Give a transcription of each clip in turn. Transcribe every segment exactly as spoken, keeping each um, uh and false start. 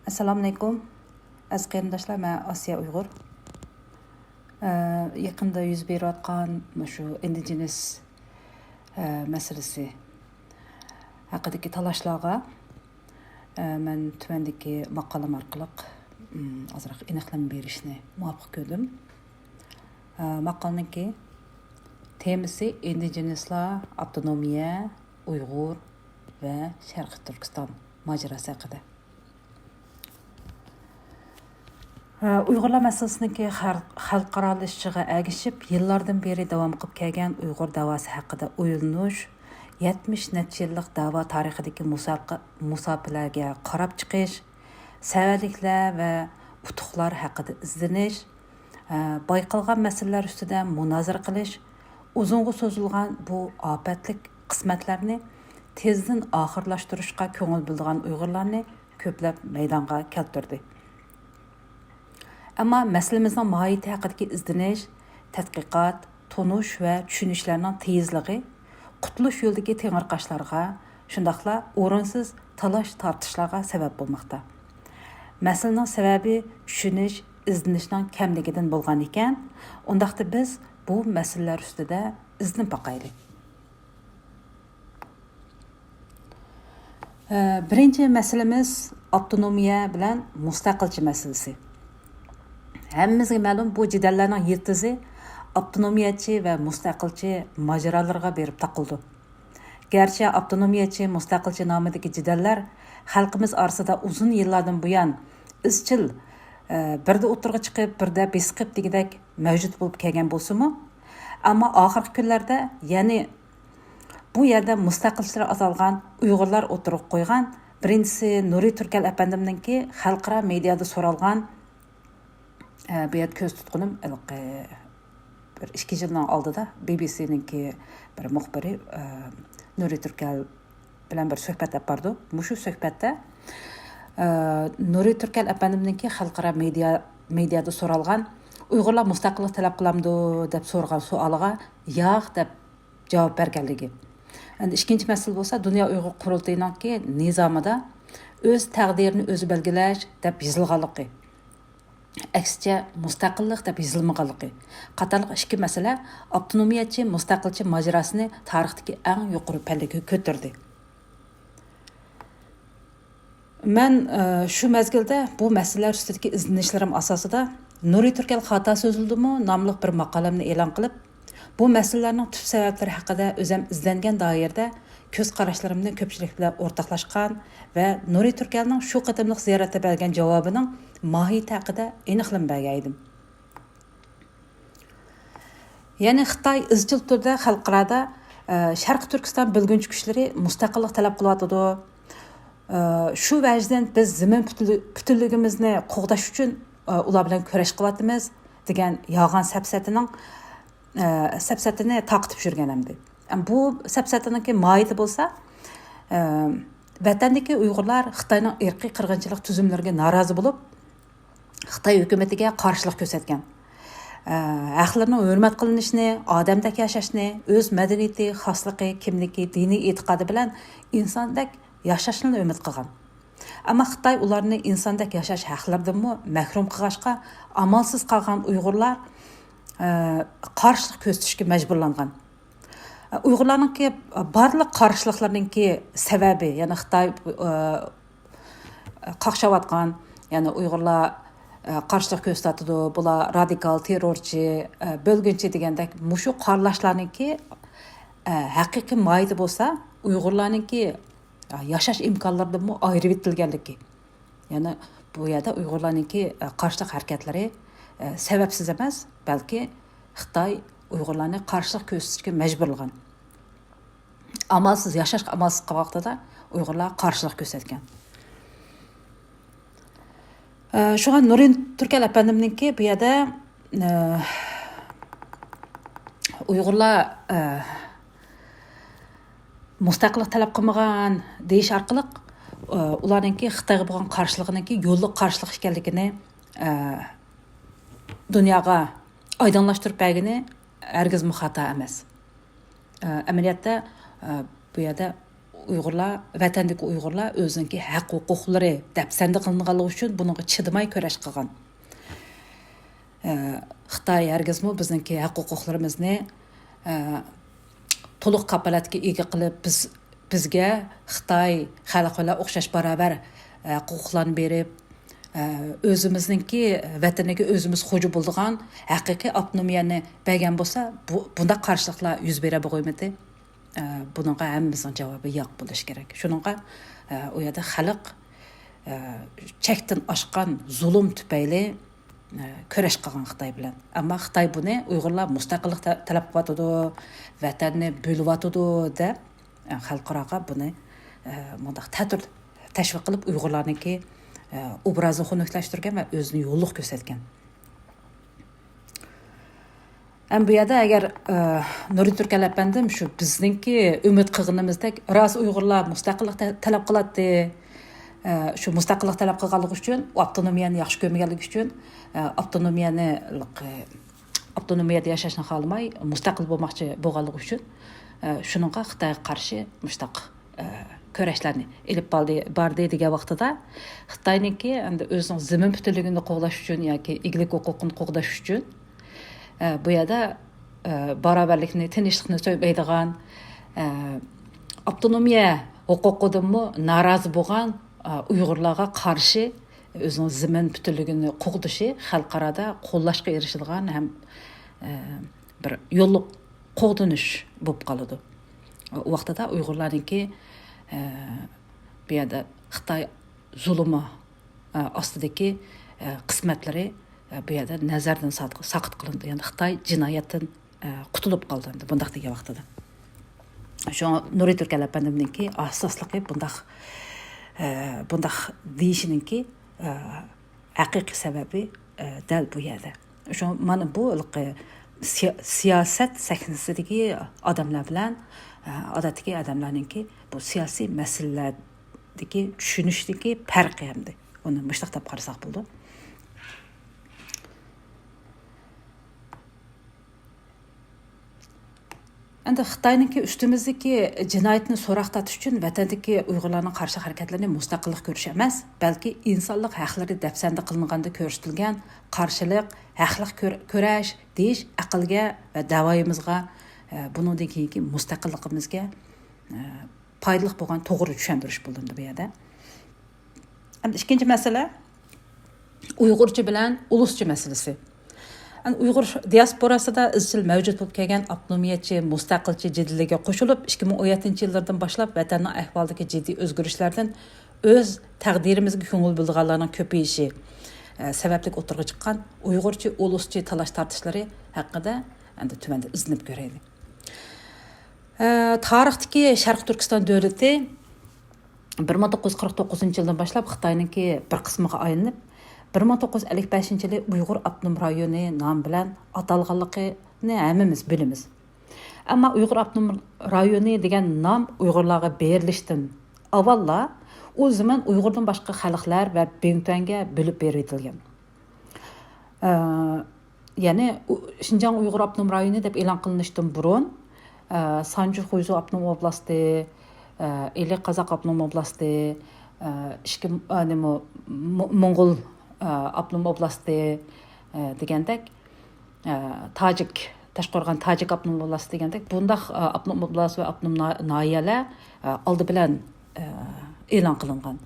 ئەسسالامۇئەلەيكۇم، ئەزىز قېرىنداشلار، مەن ئاسىيا ئۇيغۇر. ئە، يېقىندا يۈز بېرىۋاتقان مۇشۇ ئىندىجېنىس، ئە، مەسىلىسى ھەققىدىكى تالاشلارغا، ئە، مەن تۆۋەندىكى ماقالەم ئارقىلىق، ئىم، ئازراق ئېنىقلىما بېرىشنى مۇۋاپىق كۆردۈم. ئە، ماقالىنىڭكى تېمىسى ئىندىجېنىسلار، ئاپتونومىيە، ئۇيغۇر ۋە شەرقىي تۈركىستان ماجىراسى ھەققىدە. ئۇيغۇرلار مەسىلىسىنىڭكى خەل-، خەلقئارالىشىشىغا ئەگىشىپ، يىللاردىن بېرى داۋام قىلىپ كەلگەن ئۇيغۇر دەۋاسى ھەققىدە ئويلىنىش، يەتمىش نەچچە يىللىق دەۋا تارىخىدىكى مۇساپىقە-، مۇساپىلەرگە قاراپ چىقىش، سەۋەنلىكلەر ۋە ئۇتۇقلار ھەققىدە ئىزدىنىش، بايقالغان مەسىلىلەر ئۈستىدە مۇنازىرە قىلىش، ئۇزۇنغا سوزۇلغان بۇ ئاپەتلىك قىسمەتلەرنى تېزدىن ئاخىرلاشتۇرۇشقا كۆڭۈل بۆلىدىغان ئۇيغۇرلارنى كۆپلەپ مەيدانغا كەلتۈردى. ئەمما مەسىلىمىزنىڭ ماھىيىتى ھەققىدىكى ئىزدىنىش، تەتقىقات، تونۇش ۋە چۈشىنىشلەرنىڭ تېيىزلىقى قۇتۇلۇش يولىدىكى تېڭىرقاشلارغا، شۇنداقلا ئورۇنسىز تالاش-تارتىشلارغا سەۋەب بولماقتا. مەسىلىنىڭ سەۋەبى چۈشىنىش، ئىزدىنىشنىڭ كەملىكىدىن بولغان ئىكەن، ئۇنداقتا بىز بۇ مەسىلىلەر ئۈستىدە ئىزدىنىپ باقايلى. ئە، بىرىنچى مەسىلىمىز ئاپتونومىيە بىلەن مۇستەقىلچى مەسىلىسى. ھەممىمىزگە مەلۇم، بۇ جېدەللەرنىڭ يىلتىزى ئاپتونومىيەچى ۋە مۇستەقىلچى ماجىرالىرىغا بېرىپ تاقىلىدۇ. گەرچە ئاپتونومىيەچى، مۇستەقىلچى نامىدىكى جېدەللەر خەلقىمىز ئارىسىدا ئۇزۇن يىللاردىن بۇيان ئىزچىل، ئە، بىردە ئوتتۇرىغا چىقىپ، بىردە بېسىقىپ دېگۈدەك مەۋجۇت بولۇپ كەلگەن بولسىمۇ، ئەمما ئاخىرقى كۈنلەردە يەنى بۇ يەردە مۇستەقىلچىلار ئاتالغان ئۇيغۇرلار ئوتتۇرىغا قويغان، بىرىنچىسى نۇرى تۈركەل ئەپەندىمنىڭكى خەلقئارا مېدىيادا سورالغان، ئە، بۇ يەردە كۆز تۇتقىنىم ھېلىقى بىر ئىككى يىلنىڭ ئالدىدا بى بى سىنىڭكى بىر مۇخبىرى، ئە، نۇرى تۈركەل بىلەن بىر سۆھبەت ئېلىپ باردۇ. مۇشۇ سۆھبەتتە، ئە، نۇرى تۈركەل ئەپەندىمنىڭكى خەلقئارا مېدىيا، مېدىيادا سورالغان، «ئۇيغۇرلار مۇستەقىللىق تەلەپ قىلامدۇ؟» دەپ سورىغان سوئالىغا «ياق» دەپ جاۋاب بەرگەنلىكى. ئەمدى ئىككىنچى مەسىلە بولسا، دۇنيا ئۇيغۇر قۇرۇلتىيىنىڭكى نىزامىدا ئۆز تەقدىرىنى ئۆزى بەلگىلەش دەپ يېزىلغانلىقى، ئەكسىچە مۇستەقىللىق دەپ يېزىلمىغانلىقى قاتارلىق ئىككى مەسىلە ئاپتونومىيەچى، مۇستەقىلچى ماجىراسىنى تارىختىكى ئەڭ يۇقىرى پەللىگە كۆتۈردى. مەن، ئە، شۇ مەزگىلدە بۇ مەسىلىلەر ئۈستىدىكى ئىزدىنىشلىرىم ئاساسىدا «نۇرى تۈركەل خاتا سۆزلىدىمۇ» ناملىق بىر ماقالەمنى ئېلان قىلىپ، بۇ مەسىلىلەرنىڭ تۈپ سەۋەبلىرى ھەققىدە ئۆزەم ئىزدەنگەن دائىرىدە كۆز قاراشلىرىمنى كۆپچىلىك بىلەن ئورتاقلاشقان ۋە نۇرى تۈركەلنىڭ شۇ قېتىملىق زىيارەتتە بەرگەن جاۋابىنىڭ ماھىيىتى ھەققىدە ئېنىقلىما بەرگەن ئىدىم. يەنى خىتاي ئىزچىل تۈردە خەلقئارادا، ئە، شەرقىي تۈركىستان بۆلگۈنچى كۈچلىرى مۇستەقىللىق تەلەپ قىلىۋاتىدۇ. ئە، شۇ ۋەجىدىن بىز زېمىن پۈتۈنلۈ-، پۈتۈنلۈكىمىزنى قوغداش ئۈچۈن، ئە، ئۇلار بىلەن كۈرەش قىلىۋاتىمىز، دېگەن يالغان سەپسەتىنىڭ، ئە، سەپسەتىنى تارقىتىپ يۈرگەن ئەمدى. بۇ سەپسەتىنىڭكى ماھىيىتى بولسا، ئە، ۋەتەندىكى ئۇيغۇرلار خىتاينىڭ ئىرقىي قىرغىنچىلىق تۈزۈملىرىگە نارازى بولۇپ، خىتاي ھۆكۈمىتىگە قارشىلىق كۆرسەتكەن. ئە، ھەقلىرىنىڭ ھۆرمەت قىلىنىشىنى، ئادەمدەك ياشاشنى، ئۆز مەدەنىيىتى، خاسلىقى، كىملىكى، دىنىي ئېتىقادى بىلەن ئىنساندەك ياشاشنىلا ئۈمىد قىلغان. ئەمما خىتاي ئۇلارنى ئىنساندەك ياشاش ھەقلىرىدىنمۇ مەھرۇم قىلغاچقا، ئامالسىز قالغان ئۇيغۇرلار، ئە، قارشىلىق كۆرسىتىشكە مەجبۇرلانغان. ئۇيغۇرلارنىڭكى بارلىق قارشىلىقلىرىنىڭكى سەۋەبى، يەنى خىتاي، ئە، قاقشاۋاتقان، يەنى ئۇيغۇرلار، ئە، قارشىلىق كۆرسىتىۋاتىدۇ، بۇلار رادىكال، تېررورچى، ئە، بۆلگۈنچى دېگەندەك مۇشۇ قارىلاشلارنىڭكى، ئە، ھەقىقىي ماھىيىتى بولسا ئۇيغۇرلارنىڭكى، ئە، ياشاش ئىمكانلىرىدىنمۇ ئايرىۋېتىلگەنلىكى. يەنى بۇ يەردە ئۇيغۇرلارنىڭكى، ئە، قارشىلىق ھەرىكەتلىرى، ئە، سەۋەبسىز ئەمەس، بەلكى خىتاي ئۇيغۇرلارنى قارشىلىق كۆرسىتىشكە مەجبۇرلىغان. ئامالسىز، ياشاشقا ئامالسىز قالغان ۋاقتىدا ئۇيغۇرلار قارشىلىق كۆرسەتكەن. ئە، شۇڭا نۇرى تۈركەل ئەپەندىمنىڭكى بۇ يەردە، ئە، ئۇيغۇرلار، ئە، مۇستەقىللىق تەلەپ قىلمىغان دېيىش ئارقىلىق، ئە، ئۇلارنىڭكى خىتايغا بولغان قارشىلىقىنىڭكى يوللۇق قارشىلىق ئىكەنلىكىنى، ئە، دۇنياغا ئايدىڭلاشتۇرۇپ بەرگىنى ھەرگىزمۇ خاتا ئەمەس. ئە، ئەمەلىيەتتە، ئە، بۇ يەردە، ئە، ئۇيغۇرلار، ۋەتەندىكى ئۇيغۇرلار ئۆزىنىڭكى ھەق ھوقۇقلىرى دەپسەندە قىلىنغانلىقى ئۈچۈن بۇنىڭغا چىدىماي كۈرەش قىلغان. ئە، خىتاي ھەرگىزمۇ بىزنىڭكى ھەق ھوقۇقلىرىمىزنى، ئە، تولۇق كاپالەتكە ئىگە قىلىپ، بىز، بىزگە خىتاي خەلقى بىلەن ئوخشاش باراۋەر، ئە، ھوقۇقلارنى بېرىپ، ئە، ئۆزىمىزنىڭكى ۋەتەنگە ئۆزىمىز خوجا بولىدىغان ھەقىقىي ئاپتونومىيەنى بەرگەن بولسا، بۇ، بۇنداق قارشىلىقلار يۈز بېرە بولغىيمىدى. ئە، بۇنىڭغا ھەممىمىزنىڭ جاۋابى ياق بولۇشى كېرەك. شۇنىڭغا، ئە، ئۇ يەردە خەلق، ئە، چەكتىن ئاشقان زۇلۇم تۈپەيلى، ئە، كۈرەش قىلغان خىتاي بىلەن. ئەمما خىتاي بۇنى ئۇيغۇرلار مۇستەقىللىق تە-، تەلەپ قىلىۋاتىدۇ، ۋەتەننى بۆلۈۋاتىدۇ دەپ، ئە، خەلقئاراغا بۇنى، ئە، مۇنداق تەتۈر تەشۋىق قىلىپ، ئۇيغۇرلارنىڭكى، ئە، ئوبرازىنى خۇنۈكلەشتۈرگەن ۋە ئۆزىنى يوللۇق كۆرسەتكەن. ھەم بۇ يەردە ئەگەر، ئە، نۇرى تۈركەل ئەپەندىم شۇ بىزنىڭكى ئۈمىد قىلغىنىمىزدەك راست ئۇيغۇرلار مۇستەقىللىق تە-، تەلەپ قىلاتتى. ئە، شۇ مۇستەقىللىق تەلەپ قىلغانلىقى ئۈچۈن، ئاپتونومىيەنى ياخشى كۆرمىگەنلىكى ئۈچۈن، ئە، ئاپتونومىيەنى، ئاپتونومىيەدە ياشاشنى خالىماي، مۇستەقىل بولماقچى بولغانلىقى ئۈچۈن، ئە، شۇنىڭغا خىتايغا قارشى مۇشتاق، ئە، كۈرەشلەرنى ئېلىپ بالدى-، باردى دېگەن ۋاقتىدا، خىتاينىڭكى ئەمدى ئۆزىنىڭ زېمىن پۈتۈنلۈكىنى قوغداش ئۈچۈن ياكى ئىگىلىك ھوقۇقىنى قوغداش ئۈچۈن، ئە، بۇ يەردە، ئە، باراۋەرلىكنى، تىنچلىقنى سۆيمەيدىغان، ئە، ئاپتونومىيە ھوقۇقىدىنمۇ نارازى بولغان، ئە، ئۇيغۇرلارغا قارشى ئۆزىنىڭ زېمىن پۈتۈنلۈكىنى قوغدىشى خەلقئارادا قوللاشقا ئېرىشىدىغان ھەم، ئە، بىر يوللۇق قوغدىنىش بولۇپ قالىدۇ. ئۇ ۋاقتىدا ئۇيغۇرلارنىڭكى، ئە، بۇ يەردە خىتاي زۇلۇمى، ئە، ئاستىدىكى، ئە، قىسمەتلىرى، ئە، بۇ يەردە نەزەردىن ساقىت، ساقىت قىلىنىدۇ. يەنى خىتاي جىنايەتتىن، ئە، قۇتۇلۇپ قالدى ئەمدى بۇنداق دېگەن ۋاقتىدا. شۇڭا نۇرى تۈركەل ئەپەندىمنىڭكى ھاسساسلىقى بۇنداق، ئە، بۇنداق دېيىشىنىڭكى، ئە، ھەقىقىي سەۋەبى، ئە، دەل بۇ يەردە. شۇ مانا بۇ ھېلىقى سىيا-، سىياسەت سەھنىسىدىكى ئادەملەر بىلەن، ئە، ئادەتتىكى ئادەملەرنىڭكى بۇ سىياسىي مەسىلىلەردىكى چۈشىنىشتىكى پەرقى ئەمدى. ئۇنى مۇشۇنداق دەپ قارىساق بولىدۇ. ئەمدى خىتاينىڭكى ئۈستىمىزدىكى جىنايىتىنى سوراق تارتىش ئۈچۈن ۋەتەندىكى ئۇيغۇرلارنىڭ قارشى ھەرىكەتلىرىنى مۇستەقىللىق كۆرۈش ئەمەس، بەلكى ئىنسانلىق ھەقلىرى دەپسەندە قىلىنغاندا كۆرسىتىلگەن قارشىلىق، ھەقلىق كۆر-، كۈرەش دېيىش ئەقىلگە ۋە دەۋايىمىزغا، ئە، بۇنىڭدىن كېيىنكى مۇستەقىللىقىمىزگە، ئە، پايدىلىق بولغان توغرا چۈشەندۈرۈش بولۇندى بۇ يەردە. ئەمدى ئىككىنچى مەسىلە، ئۇيغۇرچە بىلەن ئۇلۇسچە مەسىلىسى. ئەمدى ئۇيغۇر دىياسپوراسىدا ئىزچىل مەۋجۇت بولۇپ كەلگەن ئاپتونومىيەتچى، مۇستەقىلچى جېدىلىگە قوشۇلۇپ، ئىككى مىڭ ئون يەتتىنچى يىللىرىدىن باشلاپ ۋەتەننىڭ ئەھۋالىدىكى جىددىي ئۆزگىرىشلەردىن ئۆز تەقدىرىمىزگە كۆڭۈل بۆلىدىغانلارنىڭ كۆپىيىشى، ئە، سەۋەبلىك ئوتتۇرىغا چىققان ئۇيغۇرچە ئۇلۇسچە تالاش تارتىشلىرى ھەققىدە ئەمدى تۆۋەندە ئىزدىنىپ كۆرەيلى. ئە، تارىختىكى شەرقىي تۈركىستان دۆلىتى بىر مىڭ توققۇز يۈز قىرىق توققۇزىنچى يىلدىن باشلاپ خىتاينىڭكى بىر قىسمىغا ئايلىنىپ، بىر مىڭ توققۇز يۈز ئەللىك بەشىنچى يىلى ئۇيغۇر ئاپتونوم رايونى نامى بىلەن ئاتالغانلىقىنى ھەممىمىز بىلىمىز. ئەمما ئۇيغۇر ئاپتونوم رايونى دېگەن نام ئۇيغۇرلارغا بېرىلىشتىن ئاۋۋاللا ئۇ زېمىن ئۇيغۇردىن باشقا خەلقلەر ۋە بىڭتۈەنگە بۆلۈپ بېرىۋېتىلگەن. ئە، يەنى ئۇ-، شىنجاڭ ئۇيغۇر ئاپتونوم رايونى دەپ ئېلان قىلىنىشتىن بۇرۇن، ئە، سانجى خۇيزۇ ئاپتونوم ئوبلاستى، ئە، ئىلى قازاق ئاپتونوم ئوبلاستى، ئە، ئىككى، ئە، نېمە، مو-، موڭغۇل، ئە، ئاپتونوم ئوبلاستى، ئە، دېگەندەك، ئە، تاجىك، تاشقورغان تاجىك ئاپتونوم ئوبلاستى دېگەندەك، بۇنداق، ئە، ئاپتونوم ئوبلاست ۋە ئاپتونوم نا-، ناھىيەلەر، ئە، ئالدى بىلەن، ئە، ئېلان قىلىنغان.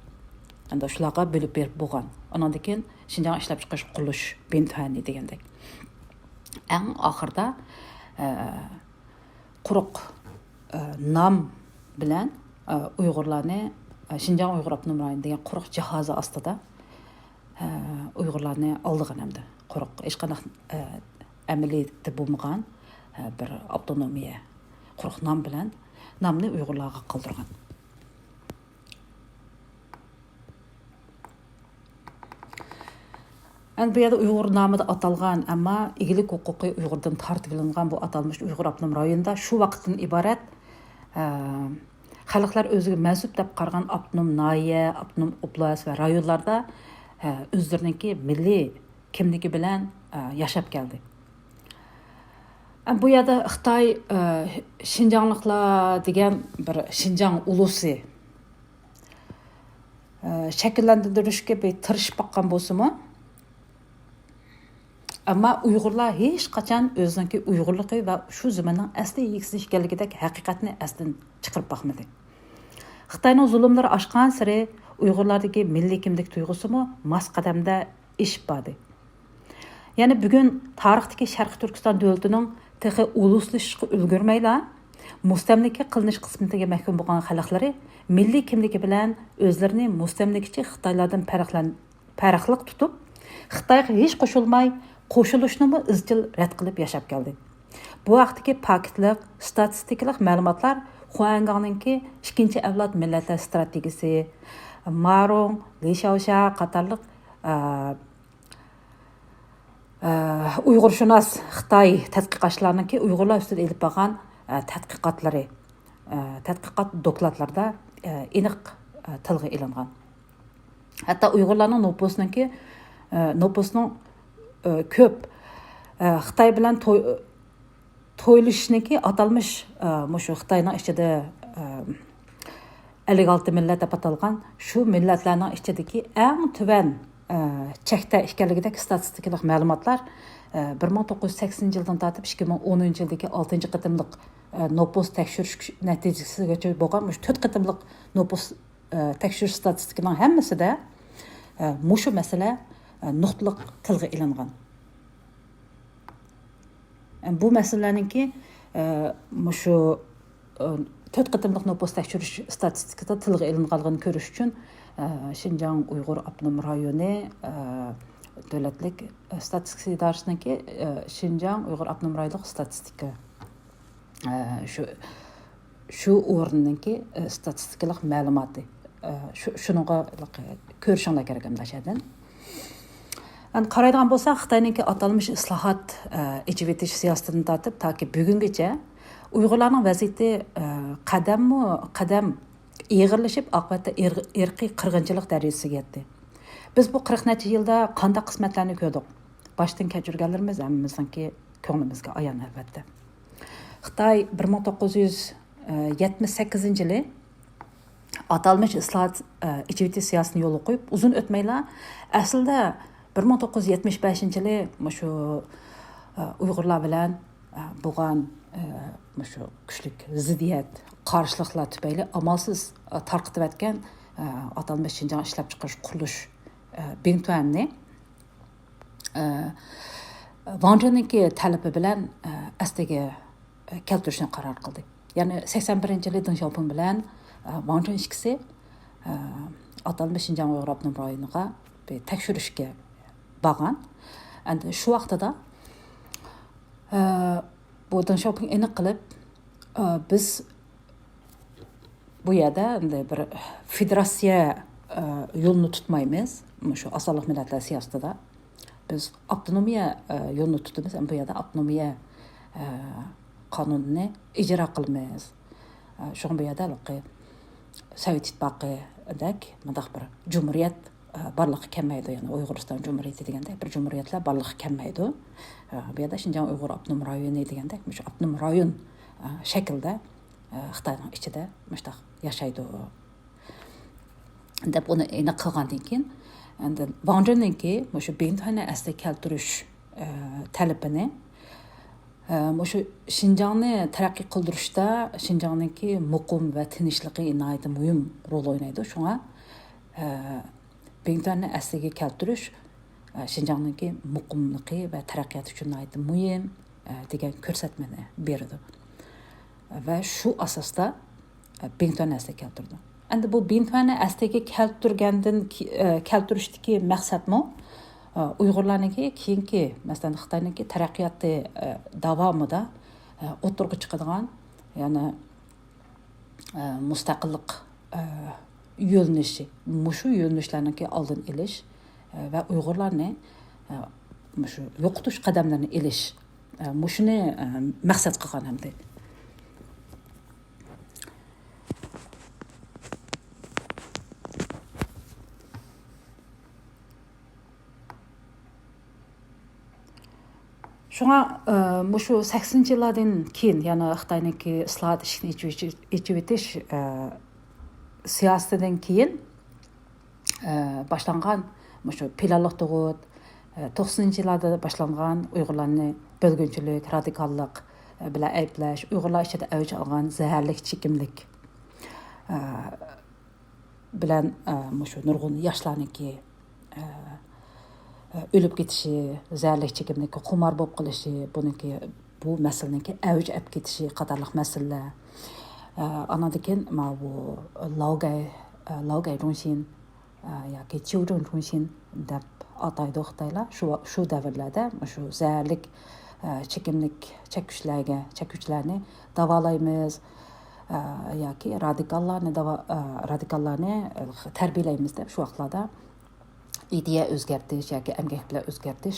ئەمدى شۇلارغا بۆلۈپ بېرىپ بولغان. ئاناندىن كېيىن شىنجاڭ ئىشلەپچىقىرىش قۇرۇلۇش بىنتۈەنى دېگەندەك. ئەڭ ئاخىرىدا، ئە، قۇرۇق، ئە، نام بىلەن، ئە، ئۇيغۇرلارنى، ئە، شىنجاڭ ئۇيغۇر ئاپتونوم رايونى دېگەن قۇرۇق جاھازى ئاستىدا، ئە، ئۇيغۇرلارنى ئالدىغان ئەمدى. قۇرۇق، ھېچقانداق، ئە، ئەمەلىيىتى بولمىغان، ئە، بىر ئاپتونومىيە، قۇرۇق نام بىلەن نامنى ئۇيغۇرلارغا قالدۇرغان. ئەمدى بۇ يەردە ئۇيغۇر نامىدا ئاتالغان، ئەمما ئىگىلىك ھوقۇقى ئۇيغۇردىن تارتىۋېلىنغان بۇ ئاتالمىش ئۇيغۇر ئاپتونوم رايونىدا شۇ ۋاقىتتىن ئىبارەت، ئە، خەلقلەر ئۆزىگە مەنسۇپ دەپ قارىغان ئاپتونوم ناھىيە، ئاپتونوم ئوبلاست ۋە رايونلاردا، ئە، ئۆزلىرىنىڭكى مىللىي كىملىكى بىلەن، ئە، ياشاپ كەلدى. بۇ يەردە خىتاي، ئە، شىنجاڭلىقلار دېگەن بىر شىنجاڭ ئۇلۇسى، ئە، شەكىللەندۈرۈشكە بىر تىرىشىپ باققان بولسىمۇ، ئەمما ئۇيغۇرلار ھېچقاچان ئۆزىنىڭكى ئۇيغۇرلۇقى ۋە شۇ زېمىننىڭ ئەسلى ئىگىسى ئىكەنلىكىدەك ھەقىقەتنى ئەستىن چىقىرىپ باقمىدى. خىتاينىڭ زۇلۇملىرى ئاشقانسېرى ئۇيغۇرلاردىكى مىللىي كىملىك تۇيغۇسىمۇ ماس قەدەمدە ئېشىپ باردى. يەنى بۈگۈن تارىختىكى شەرقىي تۈركىستان دۆلىتىنىڭ تېخى ئۇلۇسلىشىشقا ئۈلگۈرمەيلا، مۇستەملىكە قىلىنىش قىسمىتىگە مەھكۇم بولغان خەلقلىرى مىللىي كىملىكى بىلەن ئۆزلىرىنى مۇستەملىكىچى خىتايلاردىن پەرقلەن-، پەرقلىق تۇتۇپ، خىتايغا ھېچ قوشۇلماي، قوشۇلۇشنىمۇ ئىزچىل رەت قىلىپ ياشاپ كەلدى. بۇ ھەقتىكى پاكىتلىق، ستاتىستىكىلىق مەلۇماتلار خۇەنگاڭنىڭكى ئىككىنچى ئەۋلاد مىللەتلەر ستراتېگىيىسى، مارۇڭ، لى شياۋشيا قاتارلىق، ئە، ئە، ئۇيغۇرشۇناس خىتاي تەتقىقاتچىلارنىڭكى ئۇيغۇرلار ئۈستىدە ئېلىپ بارغان، ئە، تەتقىقاتلىرى، ئە، تەتقىقات دوكلاتلىرىدا، ئە، ئېنىق، ئە، تىلغا ئېلىنغان. ھەتتا ئۇيغۇرلارنىڭ نوپۇسىنىڭكى، ئە، نوپۇسنىڭ، ئە، كۆپ، ئە، خىتاي بىلەن توي-، تويلىشىشنىڭكى ئاتالمىش، ئە، مۇشۇ خىتاينىڭ ئىچىدە، ئە، ئەللىك ئالتە مىللەت دەپ ئاتالغان شۇ مىللەتلەرنىڭ ئىچىدىكى ئەڭ تۆۋەن، ئە، چەكتە ئىكەنلىكىدەك ستاتىستىكىلىق مەلۇماتلار، ئە، بىر مىڭ توققۇز يۈز سەكسىنىنچى يىلدىن تارتىپ ئىككى مىڭ ئونىنچى يىلدىكى ئالتىنچى قېتىملىق، ئە، نوپۇس تەكشۈرۈش نەتىجىسىگىچە بولغان مۇشۇ تۆت قېتىملىق نوپۇس، ئە، تەكشۈرۈش ستاتىستىكىنىڭ ھەممىسىدە، ئە، مۇشۇ مەسىلە، ئە، نۇقتىلىق تىلغا ئېلىنغان. بۇ مەسىلىلەرنىڭكى، ئە، مۇشۇ، ئە، تۆت قېتىملىق نوپۇس تەكشۈرۈش ستاتىستىكىسىدا تىلغا ئېلىنغانلىقىنى كۆرۈش ئۈچۈن، ئە، شىنجاڭ ئۇيغۇر ئاپتونوم رايونى، ئە، دۆلەتلىك ستاتىستىكا ئىدارىسىنىڭكى، ئە، شىنجاڭ ئۇيغۇر ئاپتونوم رايونلۇق ستاتىستىكا، ئە، شۇ، شۇ ئورۇننىڭكى، ئە، ستاتىستىكىلىق مەلۇماتى، ئە، شۇ، شۇنىڭغا كۆرۈشۈڭلار كېرەك ئەمدى ئاشەدىن. ئەمدى قارايدىغان بولساق، خىتاينىڭكى ئاتالمىش ئىسلاھات، ئە، ئېچىۋېتىش سىياسىتىدىن تارتىپ تاكى بۈگۈنگىچە ئۇيغۇرلارنىڭ ۋەزىيىتى، ئە، قەدەممۇ قەدەم ئېغىرلىشىپ، ئاقىۋەتتە ئىر-، ئىرقىي قىرغىنچىلىق دەرىجىسىگە يەتتى. بىز بۇ قىرىق نەچچە يىلدا قانداق قىسمەتلەرنى كۆردۇق؟ باشتىن كەچۈرگەنلىرىمىز ھەممىمىزنىڭكى كۆڭلىمىزگە ئايان، ئەلۋەتتە. خىتاي بىر مىڭ توققۇز يۈز يەتمىش سەككىزىنچى يىلى ئاتالمىش ئىسلاھات، ئە، ئېچىۋېتىش سىياسىتىنى يولغا قويۇپ، ئۇزۇن ئۆتمەيلا، ئەسلىدە بىر مىڭ توققۇز يۈز يەتمىش بەشىنچى يىلى مۇشۇ، ئە، ئۇيغۇرلار بىلەن، ئە، بولغان، ئە، مۇشۇ كۈچلۈك زىددىيەت، قارشىلىقلار تۈپەيلى ئامالسىز، ئە، تارقىتىۋەتكەن، ئە، ئاتالمىش شىنجاڭ ئىشلەپچىقىرىش قۇرۇلۇش، ئە، بىڭتۈەننى، ئە، ۋاڭ جېننىڭكى تەلىپى بىلەن، ئە، ئەسلىگە، ئە، كەلتۈرۈشنى قارار قىلدى. يەنى سەكسەن بىرىنچى يىلى دېڭ شياۋپىڭ بىلەن، ئە، ۋاڭ جېن ئىككىسى، ئە، ئاتالمىش شىنجاڭ ئۇيغۇر ئاپتونوم رايونىغا بىر تەكشۈرۈشكە بارغان. ئەمدى شۇ ۋاقتىدا، ئە، بۇ دېڭ شياۋپىڭ ئېنىق قىلىپ، ئە، بىز بۇ يەردە ئەمدى بىر فېدېراتسىيە، ئە، يولىنى تۇتمايمىز. مۇشۇ ئاز سانلىق مىللەتلەر سىياسىتىدا بىز ئاپتونومىيە، ئە، يولىنى تۇتىمىز. ئەمما بۇ يەردە ئاپتونومىيە، ئە، قانۇنىنى ئىجرا قىلىمىز. ئە، شۇڭا بۇ يەردە ھېلىقى سوۋېت ئىتتىپاقىدەك مۇنداق بىر جۇمھۇرىيەت، ئە، بارلىققا كەلمەيدۇ. يەنى ئۇيغۇرىستان جۇمھۇرىيىتى دېگەندەك بىر جۇمھۇرىيەتلەر بارلىققا كەلمەيدۇ. ئە، بۇ يەردە شىنجاڭ ئۇيغۇر ئاپتونوم رايونى دېگەندەك مۇشۇ ئاپتونوم رايون، ئە، شەكلىدە، ئە، خىتاينىڭ ئىچىدە مۇشۇنداق ياشايدۇ. دەپ ئۇنى ئېنىق قىلغاندىن كېيىن، ئاندىن ۋاڭ جېننىڭكى مۇشۇ بىڭتۈەننى ئەسلىگە كەلتۈرۈش، ئە، تەلىپىنى، ئە، مۇشۇ شىنجاڭنى تەرەققىي قىلدۇرۇشتا شىنجاڭنىڭكى مۇقىم ۋە تىنچلىقى ناھايىتى مۇھىم رول ئوينايدۇ. شۇڭا، ئە، بىڭتۈەننى ئەسلىگە كەلتۈرۈش، ئە، شىنجاڭنىڭكى مۇقىملىقى ۋە تەرەققىياتى ئۈچۈن ناھايىتى مۇھىم، ئە، دېگەن كۆرسەتمىنى بېرىدۇ. ۋە شۇ ئەساستا، ئە، بىڭتۈەننى ئەسلىگە كەلتۈردى. ئەمدى بۇ بىڭتۈەننى ئەسلىگە كەلتۈرگەندىن كېي-، ئە، كەلتۈرۈشتىكى مەقسەتمۇ، ئە، ئۇيغۇرلارنىڭكى كېيىنكى، مەسىلەن، خىتاينىڭكى تەرەققىياتى، ئە، داۋامىدا، ئە، ئوتتۇرىغا چىقىدىغان، يەنى، ئە، مۇستەقىللىق، ئە، يۆنىلىشى، مۇشۇ يۆنىلىشلەرنىڭكى ئالدىنى ئېلىش، ئە، ۋە ئۇيغۇرلارنى، ئە، مۇشۇ يوقىتىش قەدەملىرىنى ئېلىش، ئە، مۇشۇنى، ئە، مەقسەت قىلغان ئەمدى. شۇڭا، ئە، مۇشۇ سەكسىنىنچى يىللاردىن كېيىن، يەنى خىتاينىڭكى ئىسلاھات ئىشىكىنى ئېچىۋېتىش، ئېچىۋېتىش، ئە، سىياسىتىدىن كېيىن، ئە، باشلانغان مۇشۇ پىلانلىق تۇغۇت، ئە، توقسىنىنچى يىللاردا باشلانغان ئۇيغۇرلارنى بۆلگۈنچىلىك، رادىكاللىق، ئە، بىلەن ئەيىبلەش، ئۇيغۇرلار ئىچىدە ئەۋج ئالغان زەھەرلىك چېكىملىك، ئە، بىلەن، ئە، مۇشۇ نۇرغۇن ياشلارنىڭكى، ئە، ئە، ئۆلۈپ كېتىشى، زەھەرلىك چېكىملىككە خۇمار بولۇپ قېلىشى، بۇنىڭكى، بۇ مەسىلىنىڭكى ئەۋج ئەپ كېتىشى قاتارلىق مەسىلىلەر. ئە، ئاناندىن كېيىن ماۋۇ لاۋگەي، ئە، لاۋگەي جۇڭشىن، ئە، ياكى چيۇجۇڭ جۇڭشىن دەپ ئاتايدۇ خىتايلار. شۇ، شۇ دەۋرلەردە مۇشۇ زەھەرلىك، ئە، چېكىملىك چەككۈچىلەرگە، چەككۈچىلەرنى داۋالايمىز، ئە، ياكى رادىكاللارنى داۋا-، ئە، رادىكاللارنى، ئە، تەربىيەلەيمىز دەپ شۇ ۋاقىتلاردا ئىدىيە ئۆزگەرتىش ياكى ئەمگەك بىلەن ئۆزگەرتىش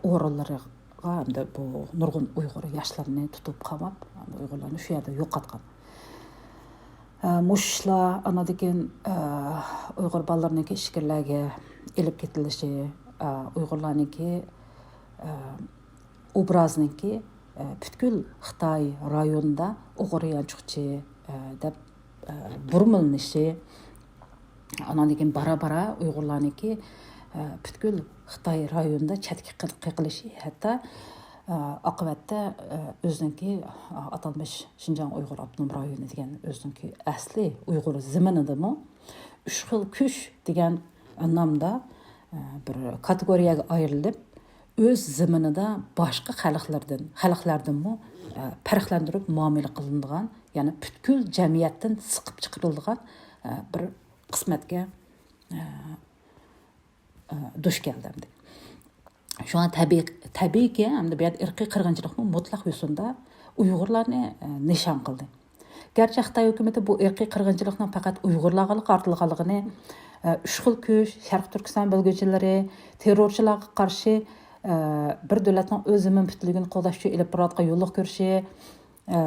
ئورۇنلىرىغا ئەمدى بۇ نۇرغۇن ئۇيغۇر ياشلىرىنى تۇتۇپ قاماپ، ئۇيغۇرلارنى شۇ يەردە يوقاتقان. ئە، مۇشۇ ئىشلار ئانىدىن كېيىن، ئە، ئۇيغۇر بالىلىرىنىڭكى ئىچكىرىلەرگە ئېلىپ كېتىلىشى، ئە، ئۇيغۇرلارنىڭكى، ئە، ئوبرازىنىڭكى، ئە، پۈتكۈل خىتاي رايونىدا ئوغرى يانچۇقچى، ئە، دەپ، ئە، بۇرمىلىنىشى، ئاناندىن كېيىن بارا-بارا ئۇيغۇرلارنىڭكى، ئە، پۈتكۈل خىتاي رايونىدا چەتكە قېقىلىشى، ھەتتا، ئە، ئاقىۋەتتە، ئە، ئۆزىنىڭكى، ئە، ئاتالمىش شىنجاڭ ئۇيغۇر ئاپتونوم رايونى دېگەن ئۆزىنىڭكى ئەسلى ئۇيغۇر زېمىنىدىمۇ ئۈچ خىل كۈچ دېگەن نامدا، ئە، بىر كاتېگورىيەگە ئايرىلىپ، ئۆز زېمىنىدا باشقا خەلقلەردىن، خەلقلەردىنمۇ، ئە، پەرقلەندۈرۈپ مۇئامىلە قىلىنىدىغان، يەنى پۈتكۈل جەمئىيەتتىن سىقىپ چىقىرىلىدىغان، ئە، بىر قىسمەتكە، ئە، ئە، دۇچ كەلدى ئەمدى. شۇڭا تەبىئىي، تەبىئىيكى، ئەمدى بۇ يەردە ئىرقىي قىرغىنچىلىقمۇ مۇتلەق يوسۇندا ئۇيغۇرلارنى، ئە، نىشان قىلدى. گەرچە خىتاي ھۆكۈمىتى بۇ ئىرقىي قىرغىنچىلىقنىڭ پەقەت ئۇيغۇرلارغىلا قارىتىلغانلىقىنى، ئە، ئۈچ خىل كۈچ، شەرقىي تۈركىستان بۆلگۈنچىلىرى، تېررورچىلارغا قارشى، ئە، بىر دۆلەتنىڭ ئۆز زېمىن پۈتۈنلۈكىنى قوغداش ئۈچۈن ئېلىپ بارىدىغان يوللۇق كۈرىشى، ئە،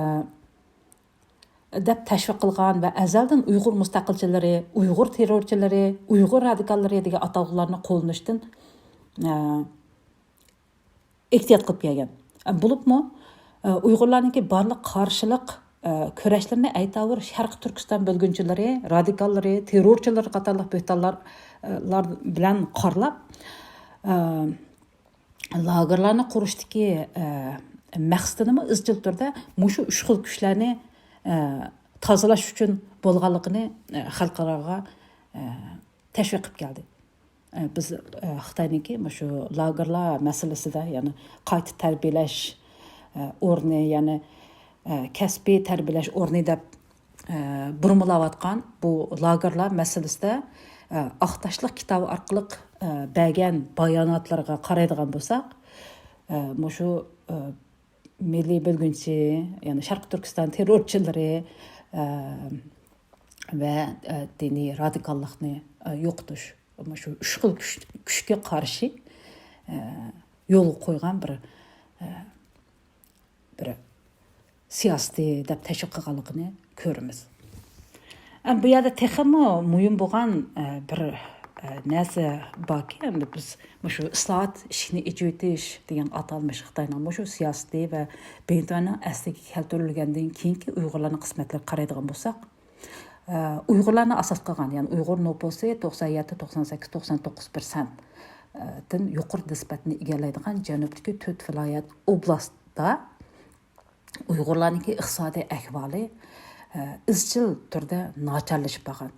دەپ تەشۋىق قىلغان ۋە ئەزەلدىن ئۇيغۇر مۇستەقىلچىلىرى، ئۇيغۇر تېررورچىلىرى، ئۇيغۇر رادىكاللىرى دېگەن ئاتالغۇلارنى قوللىنىشتىن، ئە، ئېھتىيات قىلىپ كەلگەن. ئە، بولۇپمۇ، ئە، ئۇيغۇرلارنىڭكى بارلىق قارشىلىق، ئە، كۈرەشلىرىنى ئەيتاۋۇر شەرقىي تۈركىستان بۆلگۈنچىلىرى، رادىكاللىرى، تېررورچىلىرى قاتارلىق بۆھتانلار، ئە، لار بىلەن قارلاپ، ئە، لاگېرلارنى قۇرۇشتىكى، ئە، مەقسىتىنىمۇ ئىزچىل تۈردە مۇشۇ ئۈچ خىل كۈچلەرنى، ئە، تازىلاش ئۈچۈن بولغانلىقىنى، ئە، خەلقئاراغا، ئە، تەشۋىق قىلىپ كەلدى. ئە، بىز، ئە، خىتاينىڭكى مۇشۇ لاگېرلار مەسىلىسىدە، يەنى قايتا تەربىيەلەش، ئە، ئورنى، يەنى، ئە، كەسپىي تەربىيەلەش ئورنى دەپ، ئە، بۇرمىلاۋاتقان بۇ لاگېرلار مەسىلىسىدە، ئە، ئاق تاشلىق كىتابى ئارقىلىق، ئە، بەرگەن باياناتلىرىغا قارايدىغان بولساق، ئە، مۇشۇ، ئە، مىللىي بۆلگۈنچى، يەنى شەرقىي تۈركىستان تېررورچىلىرى، ئە، ۋە، ئە، دىنىي رادىكاللىقنى، ئە، يوقىتىش، مۇشۇ ئۈچ خىل كۈچ، كۈچكە قارشى، ئە، يولغا قويغان بىر، ئە، بىر سىياسىتى دەپ تەشۋىق قىلغانلىقىنى كۆرىمىز. ئە، بۇ يەردە تېخىمۇ مۇھىم بولغان، ئە، بىر، ئە، نەرسە باركى، ئەمدى بىز مۇشۇ ئىسلاھات ئىشىكىنى ئېچىۋېتىش دېگەن ئاتالمىش خىتاينىڭ مۇشۇ سىياسىتى ۋە بىڭتۈەننىڭ ئەسلىگە كەلتۈرۈلگەندىن كېيىنكى ئۇيغۇرلارنىڭ قىسمەتلىرىگە قارايدىغان بولساق، ئە، ئۇيغۇرلارنى ئاساس قىلغان، يەنى ئۇيغۇر نوپۇسى توقسان يەتتە، توقسان سەككىز، توقسان توققۇز پىرسەنتتىن يۇقىرى نىسبەتنى ئىگىلەيدىغان جەنۇبتىكى تۆت ۋىلايەت ئوبلاستتا ئۇيغۇرلارنىڭكى ئىقتىسادىي ئەھۋالى، ئە، ئىزچىل تۈردە ناچارلىشىپ بارغان.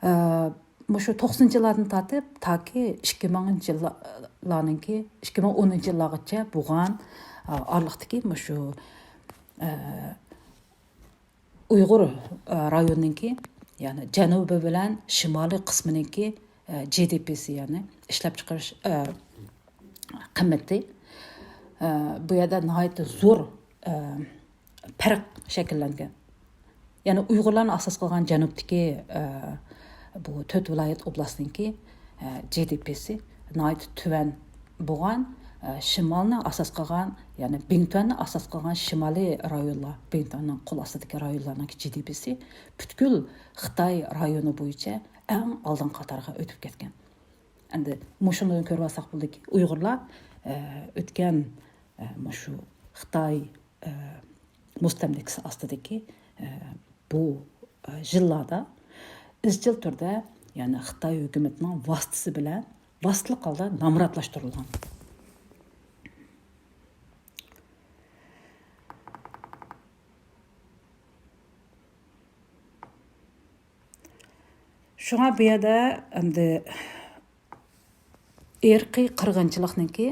ئە، مۇشۇ توقسىنىنچى يىللاردىن تارتىپ تاكى ئىككى مىڭىنچى يىللارنىڭكى، ئىككى مىڭ ئونىنچى يىللارغىچە بولغان، ئە، ئارىلىقتىكى مۇشۇ، ئە، ئۇيغۇر، ئە، رايونىنىڭكى، يەنى جەنۇبى بىلەن شىمالىي قىسمىنىڭكى، ئە، جى دى پىسى، يەنى ئىشلەپچىقىرىش، ئە، قىممىتى، ئە، بۇ يەردە ناھايىتى زور، ئە، پەرق شەكىللەنگەن. يەنى ئۇيغۇرلارنى ئاساس قىلغان جەنۇبتىكى، ئە، بۇ تۆت ۋىلايەت ئوبلاستىنىڭكى، ئە، جى دى پىسى ناھايىتى تۆۋەن بولغان، ئە، شىمالنى ئاساس قىلغان، يەنى بىڭتۈەننى ئاساس قىلغان شىمالىي رايونلار، بىڭتۈەننىڭ قول ئاستىدىكى رايونلارنىڭكى جى دى پىسى پۈتكۈل خىتاي رايونى بويىچە ئەڭ ئالدىنقى قاتارغا ئۆتۈپ كەتكەن. ئەمدى مۇشۇنى كۆرۈۋالساق بولدىكى، ئۇيغۇرلار، ئە، ئۆتكەن ئە، مۇشۇ خىتاي، ئە، مۇستەملىكىسى ئاستىدىكى، ئە، بۇ، ئە، يىللاردا ئىزچىل تۈردە، يەنى خىتاي ھۆكۈمىتىنىڭ ۋاسىتىسى بىلەن، ۋاسىتىلىق ھالدا نامراتلاشتۇرۇلغان. شۇڭا بۇ يەردە ئەمدى ئىرقىي قىرغىنچىلىقنىڭكى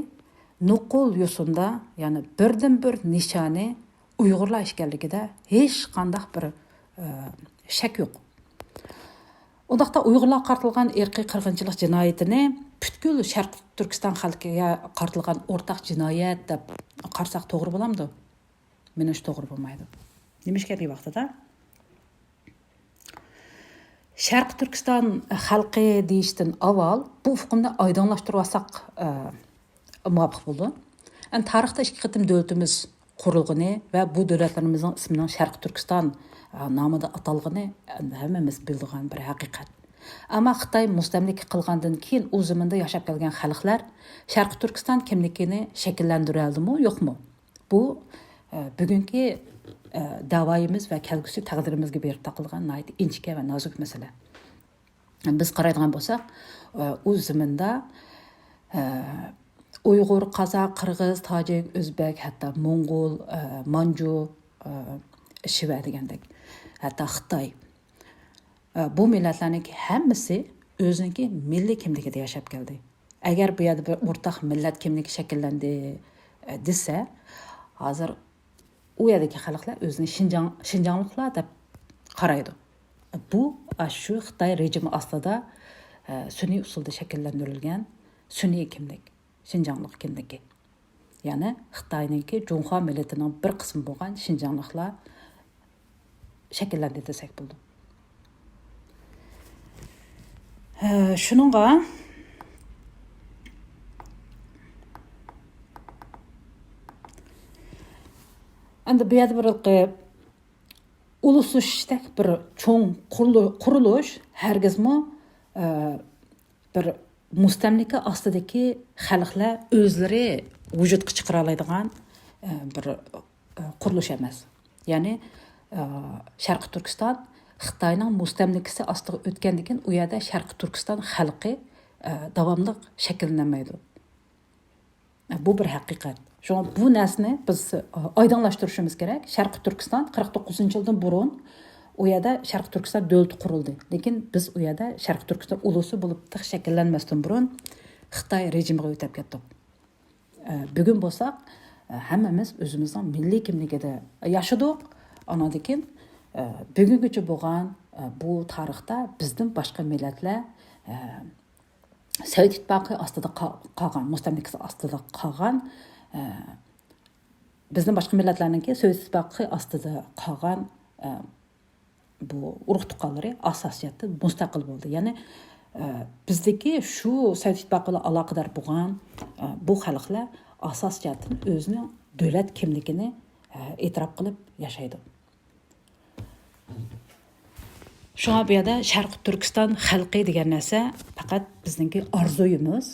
نوقۇل يوسۇندا، يەنى بىردىنبىر نىشانى ئۇيغۇرلار ئىكەنلىكىدە ھېچقانداق بىر، ئە، شەك يوق. ئۇنداقتا ئۇيغۇرلارغا قارىتىلغان ئىرقىي قىرغىنچىلىق جىنايىتىنى پۈتكۈل شەرقىي تۈركىستان خەلقىگە قارىتىلغان ئورتاق جىنايەت دەپ قارىساق توغرا بولامدۇ؟ مېنىڭچە توغرا بولمايدۇ. نېمىشقا دېگەن ۋاقتىدا شەرقىي تۈركىستان خەلقى دېيىشتىن ئاۋۋال بۇ ئۇقۇمنى ئايدىڭلاشتۇرۇۋالساق، ئە، مۇۋاپىق بولىدۇ. ئەمدى تارىختا ئىككى قېتىم دۆلىتىمىز قۇرۇلغىنى ۋە بۇ دۆلەتلىرىمىزنىڭ ئىسمىنىڭ شەرقىي تۈركىستان، ئە، نامىدا ئاتالغىنى، ئە، ھەممىمىز بىلىدىغان بىر ھەقىقەت. ئەمما خىتاي مۇستەملىكە قىلغاندىن كېيىن ئۇ زېمىندا ياشاپ كەلگەن خەلقلەر شەرقىي تۈركىستان كىملىكىنى شەكىللەندۈرەلدىمۇ، يوقمۇ؟ بۇ، ئە، بۈگۈنكى، ئە، دەۋايىمىز ۋە كەلگۈسى تەقدىرىمىزگە بېرىپ تاقىلغان ناھايىتى ئىنچىكە ۋە نازۇك مەسىلە. بىز قارايدىغان بولساق، ئە، ئۇ زېمىندا، ئە، ئۇيغۇر، قازاق، قىرغىز، تاجىك، ئۆزبەك، ھەتتا موڭغۇل، ئە، مانجۇ، ئە، شىۋە دېگەندەك، ھەتتا خىتاي، ئە، بۇ مىللەتلەرنىڭكى ھەممىسى ئۆزىنىڭكى مىللىي كىملىكىدە ياشاپ كەلدى. ئەگەر بۇ يەردە بىر ئورتاق مىللەت كىملىكى شەكىللەندى، ئە، دېسە، ھازىر ئۇ يەردىكى خەلقلەر ئۆزىنى شىنجاڭ، شىنجاڭلىقلار دەپ قارايدۇ. بۇ، ئاشۇ خىتاي رېجىمى ئاستىدا، ئە، سۈنئىي ئۇسۇلدا شەكىللەندۈرۈلگەن سۈنئىي كىملىك، شىنجاڭلىق كىملىكى. يەنى خىتاينىڭكى جۇڭخۇا مىللىتىنىڭ بىر قىسمى بولغان شىنجاڭلىقلار شەكىللەندى دېسەك بولىدۇ. ھە، شۇنىڭغا ئەمدى بۇ يەردە بىر ئۇلۇسلىشىشتەك بىر چوڭ قۇرۇلۇ-، قۇرۇلۇش ھەرگىزمۇ، ئە، بىر مۇستەملىكە ئاستىدىكى خەلقلەر ئۆزلىرى ۋۇجۇدقا چىقىرالايدىغان، ئە، بىر، ئە، قۇرۇلۇش ئەمەس. يەنى، ئە، شەرقىي تۈركىستان خىتاينىڭ مۇستەملىكىسى ئاستىغا ئۆتكەندىن كېيىن، ئۇ يەردە شەرقىي تۈركىستان خەلقى، ئە، داۋاملىق شەكىللىنەلمەيدۇ. بۇ بىر ھەقىقەت. شۇڭا بۇ نەرسىنى بىز، ئە، ئايدىڭلاشتۇرۇشىمىز كېرەك. شەرقىي تۈركىستان قىرىق توققۇزىنچى يىلدىن بۇرۇن ئۇ يەردە شەرقىي تۈركىستان دۆلىتى قۇرۇلدى. لېكىن بىز ئۇ يەردە شەرقىي تۈركىستان ئۇلۇسى بولۇپ تېخى شەكىللەنمەستىن بۇرۇن خىتاي رېجىمىغا ئۆتۈپ كەتتۇق. ئە، بۈگۈن بولساق، ئە، ھەممىمىز ئۆزىمىزنىڭ مىللىي كىملىكىدە ياشىدۇق. ئاناندىن كېيىن، ئە، بۈگۈنگىچە بولغان، ئە، بۇ تارىختا بىزدىن باشقا مىللەتلەر، ئە، سوۋېت ئىتتىپاقى ئاستىدا قا-، قالغان، مۇستەملىكىسى ئاستىدا قالغان، ئە، بىزدىن باشقا مىللەتلەرنىڭكى سوۋېت ئىتتىپاقى ئاستىدا قالغان، ئە، بۇ ئۇرۇق تۇغقانلىرى ئاساسىي جەھەتتىن مۇستەقىل بولدى. يەنى، ئە، بىزدىكى شۇ سوۋېت ئىتتىپاقى بىلەن ئالاقىدار بولغان، ئە، بۇ خەلقلەر ئاساسىي جەھەتتىن ئۆزىنىڭ دۆلەت كىملىكىنى، ئە، ئېتىراپ قىلىپ ياشايدۇ. شۇڭا بۇ يەردە شەرقىي تۈركىستان خەلقى دېگەن نەرسە پەقەت بىزنىڭكى ئارزۇيىمىز،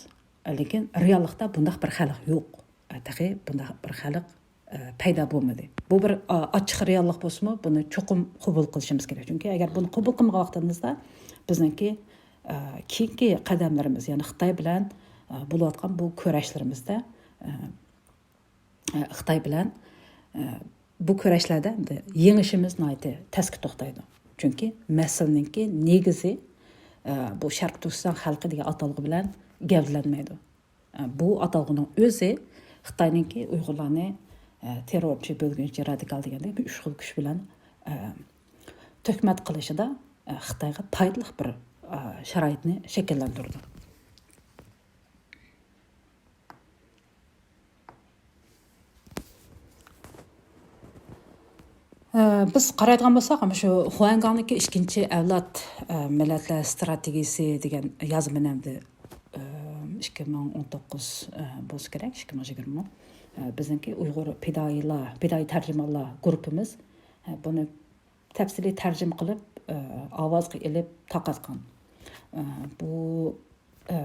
لېكىن رېئاللىقتا بۇنداق بىر خەلق يوق. تېخى بۇنداق بىر خەلق، ئە، پەيدا بولمىدى. بۇ بىر، ئا، ئاچچىق رېئاللىق بولسىمۇ، بۇنى چوقۇم قوبۇل قىلىشىمىز كېرەك. چۈنكى ئەگەر بۇنى قوبۇل قىلمىغان ۋاقتىمىزدا بىزنىڭكى، ئە، كېيىنكى قەدەملىرىمىز، يەنى خىتاي بىلەن، ئە، بولۇۋاتقان بۇ كۈرەشلىرىمىزدە، ئە، خىتاي بىلەن، ئە، بۇ كۈرەشلەردە ئەمدى يېڭىشىمىز ناھايىتى تەسكە توختايدۇ. چۈنكى مەسىلىنىڭكى نېگىزى، ئە، بۇ شەرقىي تۈركىستان خەلقى دېگەن ئاتالغۇ بىلەن گەۋدىلەنمەيدۇ. ئە، بۇ ئاتالغۇنىڭ ئۆزى خىتاينىڭكى ئۇيغۇرلارنى، ئە، تېررورچى، بۆلگۈنچى، رادىكال دېگەندەك بۇ ئۈچ خىل كۈچ بىلەن، ئە، تۆھمەت قىلىشىدا، ئە، خىتايغا پايدىلىق بىر، ئە، شارائىتنى شەكىللەندۈرىدۇ. ئە، بىز قارايدىغان بولساق، مۇشۇ خۇەنگاڭدىكى ئىككىنچى ئەۋلاد، ئە، مىللەتلەر ئىستراتېگىيىسى دېگەن يازمىنى ئەمدى، ئە، ئىككى مىڭ ئون توققۇز، ئە، بولسا كېرەك، ئىككى مىڭ يىگىرمە. ئە، بىزنىڭكى ئۇيغۇر پىدائىيلار، پىدائىي تەرجىمانلار گۇرۇپپىمىز، ئە، بۇنى تەپسىلىي تەرجىمە قىلىپ، ئە، ئاۋازغا ئېلىپ تارقاتقان. ئە، بۇ، ئە،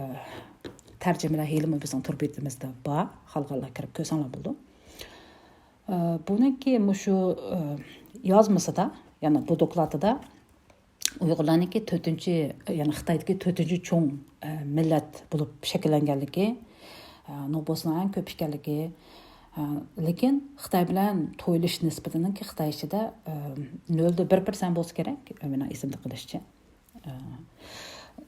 تەرجىمىلەر ھېلىمۇ بىزنىڭ تور بېتىمىزدە بار. خالىغانلار كىرىپ كۆرسەڭلار بولىدۇ. ئە، بۇنىڭكى مۇشۇ، ئە، يازمىسىدا، يەنى بۇ دوكلاتىدا ئۇيغۇرلارنىڭكى تۆتىنچى، يەنى خىتايدىكى تۆتىنچى چوڭ، ئە، مىللەت بولۇپ شەكىللەنگەنلىكى، ئە، نوپۇسنىڭ ئەڭ كۆپ ئىكەنلىكى، ئە، لېكىن خىتاي بىلەن تويلىشىش نىسبىتىنىڭكى خىتاي ئىچىدە، ئە، نۆلدە بىر پىرسەنت بولسا كېرەك، مېنىڭ ئېسىمدە قېلىشىچە. ئە،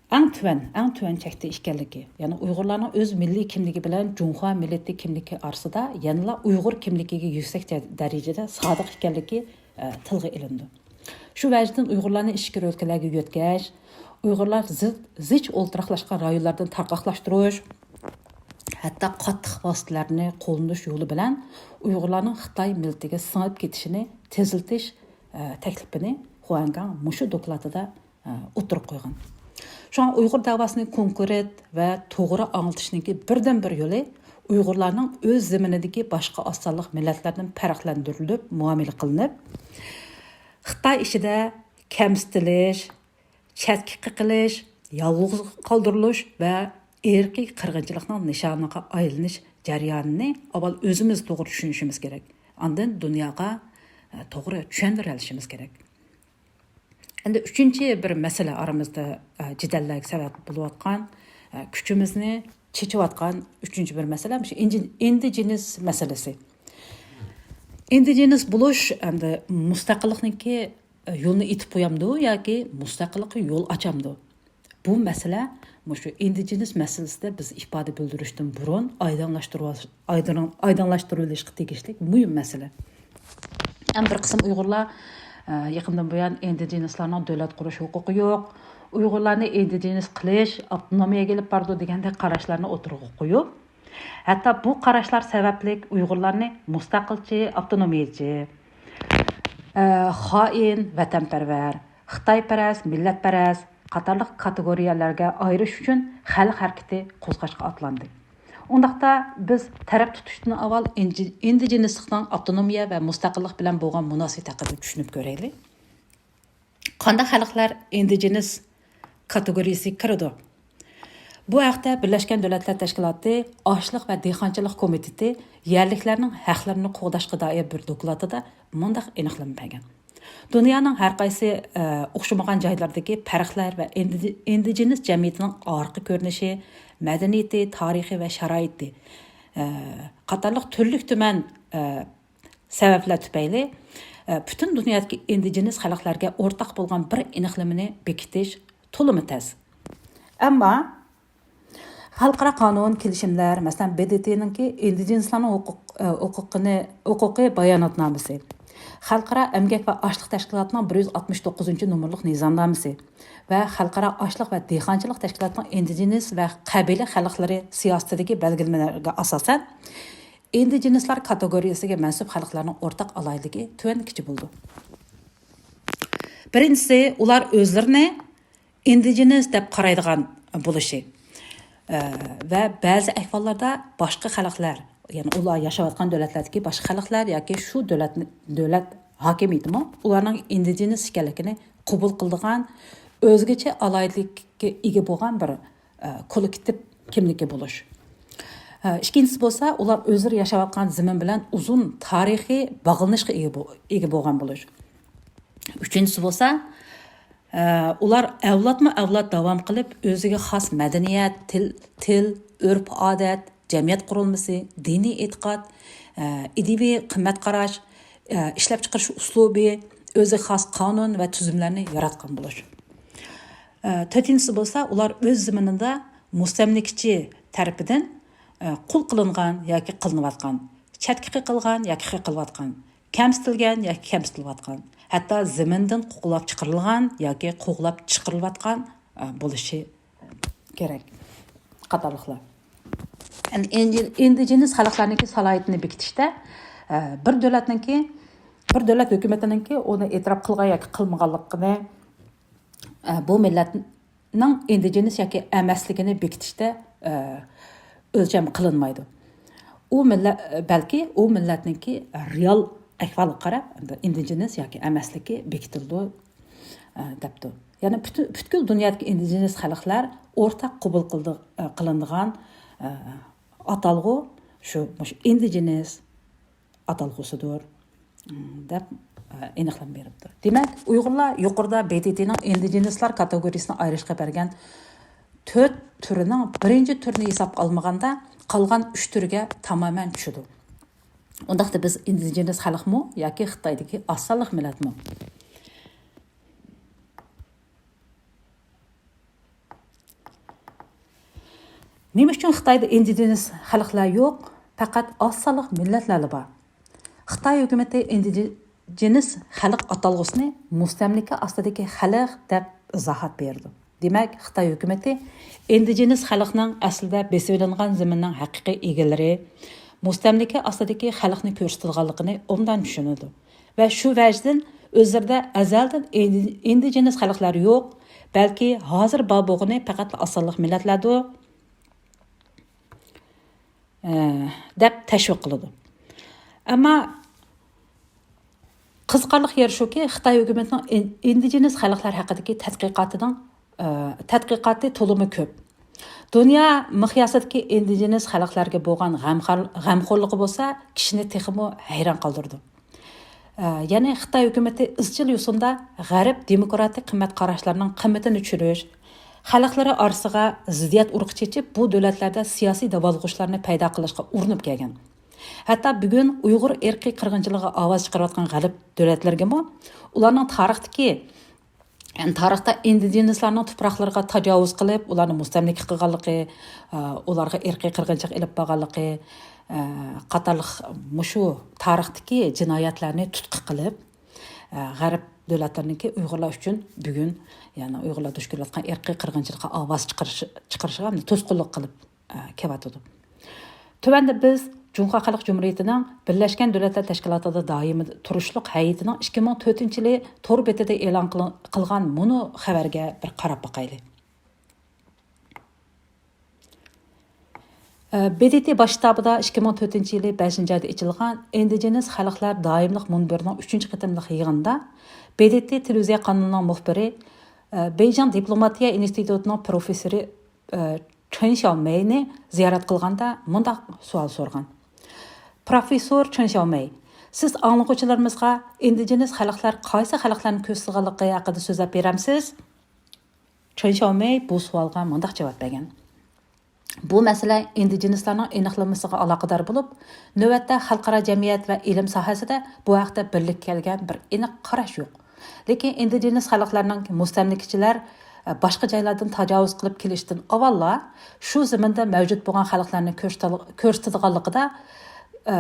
ئەڭ تۆۋەن، ئەڭ تۆۋەن چەكتە ئىكەنلىكى، يەنى ئۇيغۇرلارنىڭ ئۆز مىللىي كىملىكى بىلەن جۇڭخۇا مىللىتى كىملىكى ئارىسىدا يەنىلا ئۇيغۇر كىملىكىگە يۈكسەك جە-، دەرىجىدە سادىق ئىكەنلىكى، ئە، تىلغا ئېلىنىدۇ. شۇ ۋەجىدىن ئۇيغۇرلارنى ئىچكىرى ئۆلكىلەرگە يۆتكەش، ئۇيغۇرلار زىچ، زىچ ئولتۇراقلاشقان رايونلاردىن تارقاقلاشتۇرۇش، ھەتتا قاتتىق ۋاسىتىلەرنى قوللىنىش يولى بىلەن ئۇيغۇرلارنىڭ خىتاي مىللىتىگە سىڭىپ كېتىشىنى تېزلىتىش، ئە، تەكلىپىنى خۇەنگاڭ مۇشۇ دوكلاتىدا، ئە، ئوتتۇرىغا قويغان. شۇڭا ئۇيغۇر دەۋاسىنى كونكرېت ۋە توغرا ئاڭلىتىشنىڭكى بىردىنبىر يولى ئۇيغۇرلارنىڭ ئۆز زېمىنىدىكى باشقا ئاز سانلىق مىللەتلەردىن پەرقلەندۈرۈلۈپ مۇئامىلە قىلىنىپ، خىتاي ئىچىدە كەمسىتىلىش، چەتكە قېقىلىش، يالغۇز قالدۇرۇلۇش ۋە ئىرقىي قىرغىنچىلىقنىڭ نىشانىغا ئايلىنىش جەريانىنى ئاۋۋال ئۆزىمىز توغرا چۈشىنىشىمىز كېرەك. ئاندىن دۇنياغا، ئە، توغرا چۈشەندۈرۈۋېلىشىمىز كېرەك. ئەمدى ئۈچىنچى بىر مەسىلە ئارىمىزدا، ئە، جېدەللەرگە سەۋەب بولۇۋاتقان، ئە، كۈچىمىزنى چېچىۋاتقان ئۈچىنچى بىر مەسىلە، مۇشۇ ئىنجى-، ئىندىجېنىس مەسىلىسى. ئىندىجېنىس بولۇش ئەمدى مۇستەقىللىقنىڭكى يولىنى ئېتىپ قويامدۇ ياكى مۇستەقىللىققا يول ئاچامدۇ؟ بۇ مەسىلە مۇشۇ ئىندىجېنىس مەسىلىسىدە بىز ئىپادە بىلدۈرۈشتىن بۇرۇن ئايدىڭلاشتۇرۇۋال-، ئايدىڭ-، ئايدىڭلاشتۇرۇۋېلىشقا تېگىشلىك مۇھىم مەسىلە. ئەمما بىر قىسىم ئۇيغۇرلار، ئە، يېقىندىن بۇيان ئىندىجېنىسلارنىڭ دۆلەت قۇرۇش ھوقۇقى يوق، ئۇيغۇرلارنى ئىندىجېنىس قىلىش ئاپتونومىيەگە ئېلىپ بارىدۇ دېگەندەك قاراشلارنى ئوتتۇرىغا قويۇپ، ھەتتا بۇ قاراشلار سەۋەبلىك ئۇيغۇرلارنى مۇستەقىلچى، ئاپتونومىيەچى، ئە، خائىن، ۋەتەنپەرۋەر، خىتايپەرەس، مىللەتپەرەس قاتارلىق كاتېگورىيەلەرگە ئايرىش ئۈچۈن خەلق ھەرىكىتى قوزغاشقا ئاتلاندى. ئۇنداقتا بىز تەرەپ تۇتۇشتىن ئاۋۋال ئىنجى-، ئىندىجېنىسلىقنىڭ ئاپتونومىيە ۋە مۇستەقىللىق بىلەن بولغان مۇناسىۋىتى ھەققىدە چۈشىنىپ كۆرەيلى. قانداق خەلقلەر ئىندىجېنىس كاتېگورىيىسىگە كىرىدۇ؟ بۇ ھەقتە بىرلەشكەن دۆلەتلەر تەشكىلاتى ئاشلىق ۋە دېھقانچىلىق كومىتېتى يەرلىكلەرنىڭ ھەقلىرىنى قوغداشقا دائىر بىر دوكلاتىدا مۇنداق ئېنىقلىما بەرگەن: دۇنيانىڭ ھەر قايسى، ئە، ئوخشىمىغان جايلىرىدىكى پەرقلەر ۋە ئىندىجېنىس جەمئىيىتىنىڭ ئارقا كۆرۈنۈشى، مەدەنىيىتى، تارىخى ۋە شارائىتى، ئە، قاتارلىق تۈرلۈك تۈمەن، ئە، سەۋەبلەر تۈپەيلى، ئە، پۈتۈن دۇنيادىكى ئىندىجېنىس خەلقلەرگە ئورتاق بولغان بىر ئېنىقلىمىنى بېكىتىش تولىمۇ تەس. ئەمما خەلقئارا قانۇن، كېلىشىملەر، مەسىلەن، ب د ت نىڭكى ئىندىجېنىسلارنىڭ ھوقۇق-، ئە، ھوقۇقىنى، ھوقۇقى باياناتنامىسى، خەلقئارا ئەمگەك ۋە ئاشلىق تەشكىلاتىنىڭ بىر يۈز ئاتمىش توققۇزىنچى نومۇرلۇق نىزامنامىسى ۋە خەلقئارا ئاشلىق ۋە دېھقانچىلىق تەشكىلاتىنىڭ ئىندىجېنىس ۋە قەبىلە خەلقلىرى سىياسىتىدىكى بەلگىلىمىلەرگە ئاساسەن، ئىندىجېنىسلار كاتېگورىيىسىگە مەنسۇپ خەلقلەرنىڭ ئورتاق ئالاھىدىلىكى تۆۋەندىكىچە بولىدۇ. بىرىنچىسى، ئۇلار ئۆزلىرىنى ئىندىجېنىس دەپ قارايدىغان بولۇشى، ئە، ۋە بەزى ئەھۋاللاردا باشقا خەلقلەر، يەنى ئۇلار ياشاۋاتقان دۆلەتلەردىكى باشقا خەلقلەر ياكى شۇ دۆلەتنى، دۆلەت ھاكىمىيىتىمۇ ئۇلارنىڭ ئىندىجېنىس ئىكەنلىكىنى قوبۇل قىلىدىغان، ئۆزگىچە ئالاھىدىلىككە ئىگە بولغان بىر، ئە، كوللېكتىپ كىملىكى بولۇش. ئە، ئىككىنچىسى بولسا، ئۇلار ئۆزلىرى ياشاۋاتقان زېمىن بىلەن ئۇزۇن تارىخىي باغلىنىشقا ئىگە بو-، ئىگە بولغان بولۇش. ئۈچىنچىسى بولسا، ئە، ئۇلار ئەۋلادمۇ ئەۋلاد داۋام قىلىپ، ئۆزىگە خاس مەدەنىيەت، تىل، تىل، ئۆرپ-ئادەت، جەمئىيەت قۇرۇلمىسى، دىنىي ئېتىقاد، ئە، ئىدىيىۋى قىممەت قاراش، ئە، ئىشلەپچىقىرىش ئۇسلۇبى، ئۆزىگە خاس قانۇن ۋە تۈزۈملەرنى ياراتقان بولۇش. ئە، تۆتىنچىسى بولسا، ئۇلار ئۆز زېمىنىدا مۇستەملىكىچى تەرىپىدىن، ئە، قۇل قىلىنغان ياكى قىلىنىۋاتقان، چەتكە قېقىلغان ياكى قېقىلىۋاتقان، كەمسىتىلگەن ياكى كەمسىتىلىۋاتقان، ھەتتا زېمىندىن قوغلاپ چىقىرىلغان ياكى قوغلاپ چىقىرىلىۋاتقان، ئە، بولۇشى كېرەك قاتارلىقلار. ئەمدى ئىندىجېنىس خەلقلەرنىڭكى سالاھىيىتىنى بېكىتىشتە، ئە، بىر دۆلەتنىڭكى، بىر دۆلەت ھۆكۈمىتىنىڭكى ئۇنى ئېتىراپ قىلغان ياكى قىلمىغانلىقىنى، ئە، بۇ مىللەتنىڭ ئىندىجېنىس ياكى ئەمەسلىكىنى بېكىتىشتە، ئە، ئۆلچەم قىلىنمايدۇ. ئۇ مىللەت، بەلكى ئۇ مىللەتنىڭكى رېئال ئەھۋالىغا قاراپ، ئىندىجېنىس ياكى ئەمەسلىكى بېكىتىلىدۇ، ئە، دەپتۇ. يەنى پۈتۈن، پۈتكۈل دۇنيادىكى ئىندىجېنىس خەلقلەر ئورتاق قوبۇل قىلدى-، ئە، قىلىنىدىغان، ئە، ئاتالغۇ شۇ، مۇشۇ ئىندىجېنىس، ئاتالغۇسىدۇر، دەپ، ئېنىقلىما بېرىپتۇ. دېمەك، ئۇيغۇرلار يۇقىرىدا ب د ت نىڭ ئىندىجېنىسلار كاتېگورىيىسىنى ئايرىشقا بەرگەن تۆت تۈرىنىڭ بىرىنچى تۈرىنى ھېسابقا ئالمىغاندا، قالغان ئۈچ تۈرگە تامامەن چۈشىدۇ. ئۇنداقتا بىز ئىندىجېنىس خەلقمۇ ياكى خىتايدىكى ئاز سانلىق مىللەتمۇ؟ نېمە ئۈچۈن خىتايدا ئىندىجېنىس خەلقلەر يوق، پەقەت ئاز سانلىق مىللەتلەرلا بار؟ خىتاي ھۆكۈمىتى ئىندىجېنىس خەلق ئاتالغۇسىنى مۇستەملىكە ئاستىدىكى خەلق دەپ ئىزاھات بېرىدۇ. دېمەك، خىتاي ھۆكۈمىتى ئىندىجېنىس خەلقنىڭ ئەسلىدە بېسىۋېلىنغان زېمىننىڭ ھەقىقىي ئىگىلىرى، مۇستەملىكە ئاستىدىكى خەلقنى كۆرسىتىدىغانلىقىنى ئوبدان چۈشىنىدۇ ۋە شۇ ۋەجدىن ئۆزلىرىدە ئەزەلدىن ئىندىجېنىس خەلقلەر يوق، بەلكى ھازىر بار بولغىنى پەقەتلا ئاز سانلىق مىللەتلەردۇر، ئە، دەپ تەشۋىق قىلىدۇ. ئەمما قىزىقارلىق يېرى شۇكى، خىتاي ھۆكۈمىتىنىڭ ئىن-، ئىندىجېنىس خەلقلەر ھەققىدىكى تەتقىقاتىنىڭ، ئە، تەتقىقاتى تولىمۇ كۆپ. دۇنيا مىقياسىدىكى ئىندىجېنىس خەلقلەرگە بولغان غەمخار-، غەمخورلۇقى بولسا كىشىنى تېخىمۇ ھەيران قالدۇرىدۇ. ئە، يەنى خىتاي ھۆكۈمىتى ئىزچىل يوسۇندا غەرب دېموكراتىك قىممەت قاراشلىرىنىڭ قىممىتىنى چۈشۈرۈش، خەلقلىرى ئارىسىغا زىددىيەت ئۇرۇقى چېچىپ، بۇ دۆلەتلەردە سىياسىي داۋالغۇشلارنى پەيدا قىلىشقا ئۇرۇنۇپ كەلگەن. ھەتتا بۈگۈن ئۇيغۇر ئىرقىي قىرغىنچىلىقىغا ئاۋاز چىقىرىۋاتقان غەرب دۆلەتلىرىگىمۇ ئۇلارنىڭ تارىختىكى، يەنى تارىختا ئىندىجېنىسلارنىڭ تۇپراقلىرىغا تاجاۋۇز قىلىپ، ئۇلارنى مۇستەملىكە قىلغانلىقى، ئۇلارغا ئىرقىي قىرغىنچىلىق ئېلىپ بارغانلىقى، قاتارلىق مۇشۇ تارىختىكى جىنايەتلەرنى تۇتقا قىلىپ، غەرب دۆلەتلىرىنىڭكى ئۇيغۇرلار ئۈچۈن بۈگۈن، يەنى ئۇيغۇرلار دۇچ كېلىۋاتقان ئىرقىي قىرغىنچىلىققا ئاۋاز چىقىرىش-، چىقىرىشىغا توسقۇنلۇق قىلىپ، ئە، كېلىۋاتىدۇ. تۆۋەندە بىز جۇڭخۇا خەلق جۇمھۇرىيىتىنىڭ بىرلەشكەن دۆلەتلەر تەشكىلاتىدا دائىمىي تۇرۇشلۇق ھەيئىتىنىڭ ئىككى مىڭ تۆتىنچى يىلى تور بېتىدە ئېلان قىلىن-، قىلغان مۇنۇ خەۋەرگە بىر قاراپ باقايلى. ئە، ب د ت باش شتابىدا ئىككى مىڭ تۆتىنچى يىلى بەشىنچى ئايدا ئېچىلغان ئىندىجېنىس خەلقلەر دائىملىق مۇنبىرىنىڭ ئۈچىنچى قېتىملىق يىغىنىدا ب د ت تېلېۋىزىيە قانىلىنىڭ مۇخبىرى، ئە، بېيجىڭ دىپلوماتىيە ئىنستىتۇتىنىڭ پروفېسسورى، ئە، چېن شياۋمېينى زىيارەت قىلغاندا مۇنداق سوئال سورىغان. پروفېسسور چېن شياۋمېي، سىز ئاڭلىغۇچىلىرىمىزغا ئىندىجېنىس خەلقلەر قايسى خەلقلەرنى كۆرسىتىدىغانلىقى ھەققىدە سۆزلەپ بېرەمسىز؟ چېن شياۋمېي بۇ سوئالغا مۇنداق جاۋاب بەرگەن. بۇ مەسىلە ئىندىجېنىسلارنىڭ ئېنىقلىمىسىغا ئالاقىدار بولۇپ، نۆۋەتتە خەلقئارا جەمئىيەت ۋە ئىلىم ساھەسىدە بۇ ھەقتە بىرلىككە كەلگەن بىر ئېنىق قاراش يوق. لېكىن ئىندىجېنىس خەلقلەرنىڭ مۇستەملىكىچىلەر، ئە، باشقا جايلاردىن تاجاۋۇز قىلىپ كېلىشتىن ئاۋۋاللا شۇ زېمىندا مەۋجۇت بولغان خەلقلەرنى كۆرسىتىل-، كۆرسىتىدىغانلىقىدا، ئە،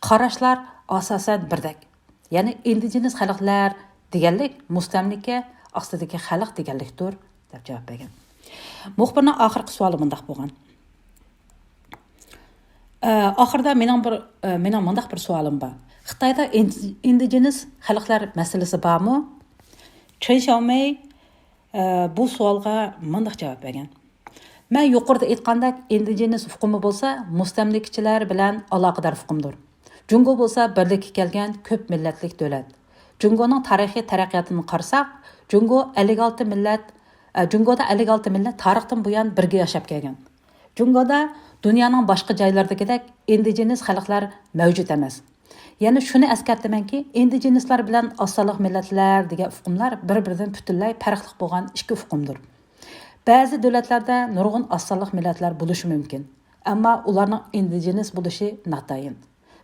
قاراشلار ئاساسەن بىردەك. يەنى ئىندىجېنىس خەلقلەر دېگەنلىك مۇستەملىكە ئاستىدىكى خەلق دېگەنلىكتۇر، دەپ جاۋاب بەرگەن. مۇخبىرنىڭ ئاخىرقى سوئالى مۇنداق بولغان. ئە، ئاخىرىدا مېنىڭ بىر، ئە، مېنىڭ مۇنداق بىر سوئالىم بار. خىتايدا ئىن-، ئىندىجېنىس خەلقلەر مەسىلىسى بارمۇ؟ چېن شياۋمېي، ئە، بۇ سوئالغا مۇنداق جاۋاب بەرگەن. مەن يۇقىرىدا ئېيتقاندەك، ئىندىجېنىس ئۇقۇمى بولسا مۇستەملىكىچىلەر بىلەن ئالاقىدار ئۇقۇمدۇر. جۇڭگو بولسا بىرلىككە كەلگەن كۆپ مىللەتلىك دۆلەت. جۇڭگونىڭ تارىخىي تەرەققىياتىنى قارىساق، جۇڭگو ئەللىك ئالتە مىللەت، ئە، جۇڭگودا ئەللىك ئالتە مىللەت تارىختىن بۇيان بىرگە ياشاپ كەلگەن. جۇڭگودا دۇنيانىڭ باشقا جايلىرىدىكىدەك ئىندىجېنىس خەلقلەر مەۋجۇت ئەمەس. يەنە شۇنى ئەسكەرتىمەنكى، ئىندىجېنىسلار بىلەن ئاز سانلىق مىللەتلەر دېگەن ئۇقۇملار بىر-بىرىدىن پۈتۈنلەي پەرقلىق بولغان ئىككى ئۇقۇمدۇر. بەزى دۆلەتلەردە نۇرغۇن ئاز سانلىق مىللەتلەر بولۇشى مۇمكىن، ئەمما ئۇلارنىڭ ئىندىجېنىس بولۇشى ناتايىن.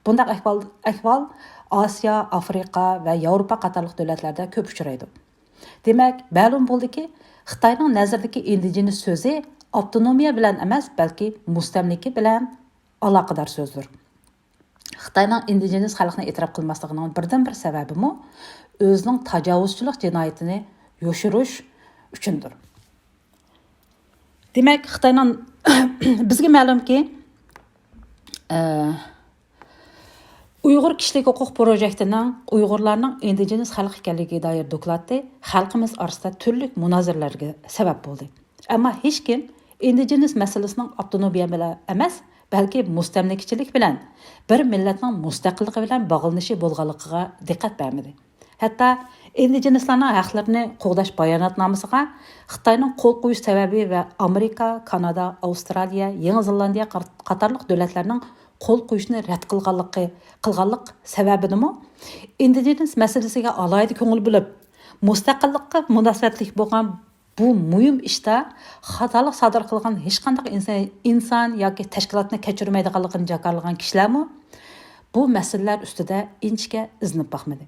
بۇنداق ئەھۋال، ئەھۋال ئاسىيا، ئافرىقا ۋە ياۋروپا قاتارلىق دۆلەتلەردە كۆپ ئۇچرايدۇ. دېمەك، مەلۇم بولدىكى، خىتاينىڭ نەزىرىدىكى ئىندىجېنىس سۆزى ئاپتونومىيە بىلەن ئەمەس، بەلكى مۇستەملىكە بىلەن ئالاقىدار سۆزدۇر. خىتاينىڭ ئىندىجېنىس خەلقنى ئېتىراپ قىلماسلىقىنىڭ بىردىنبىر سەۋەبىمۇ ئۆزىنىڭ تاجاۋۇزچىلىق جىنايىتىنى يوشۇرۇش ئۈچۈندۇر. دېمەك، خىتاينىڭ، بىزگە مەلۇمكى، ئە، ئۇيغۇر كىشىلىك ھوقۇق پروژېكتىنىڭ ئۇيغۇرلارنىڭ ئىندىجېنىس خەلق ئىكەنلىكىگە دائىر دوكلاتى خەلقىمىز ئارىسىدا تۈرلۈك مۇنازىرىلەرگە سەۋەب بولدى. ئەمما ھېچكىم ئىندىجېنىس مەسىلىسىنىڭ ئاپتونومىيە بىلەن ئەمەس، بەلكى مۇستەملىكىچىلىك بىلەن، بىر مىللەتنىڭ مۇستەقىللىقى بىلەن باغلىنىشى بولغانلىقىغا دىققەت بەرمىدى. ھەتتا ئىندىجېنىسلارنىڭ ھەقلىرىنى قوغداش باياناتنامىسىغا خىتاينىڭ قول قويۇش سەۋەبى ۋە ئامېرىكا، كانادا، ئاۋسترالىيە، يېڭى زېلاندىيە قار-، قاتارلىق دۆلەتلەرنىڭ قول قويۇشنى رەت قىلغانلىقى، قىلغانلىق سەۋەبىدىمۇ ئىندىجېنس مەسىلىسىگە ئالاھىدە كۆڭۈل بۆلۈپ، مۇستەقىللىققا مۇناسىۋەتلىك بولغان بۇ مۇھىم ئىشتا خاتالىق سادىر قىلغان ھېچقانداق ئىنسان، ئىنسان ياكى تەشكىلاتنى كەچۈرمەيدىغانلىقىنى جاكارلىغان كىشىلەرمۇ بۇ مەسىلىلەر ئۈستىدە ئىنچىكە ئىزدىنىپ باقمىدى.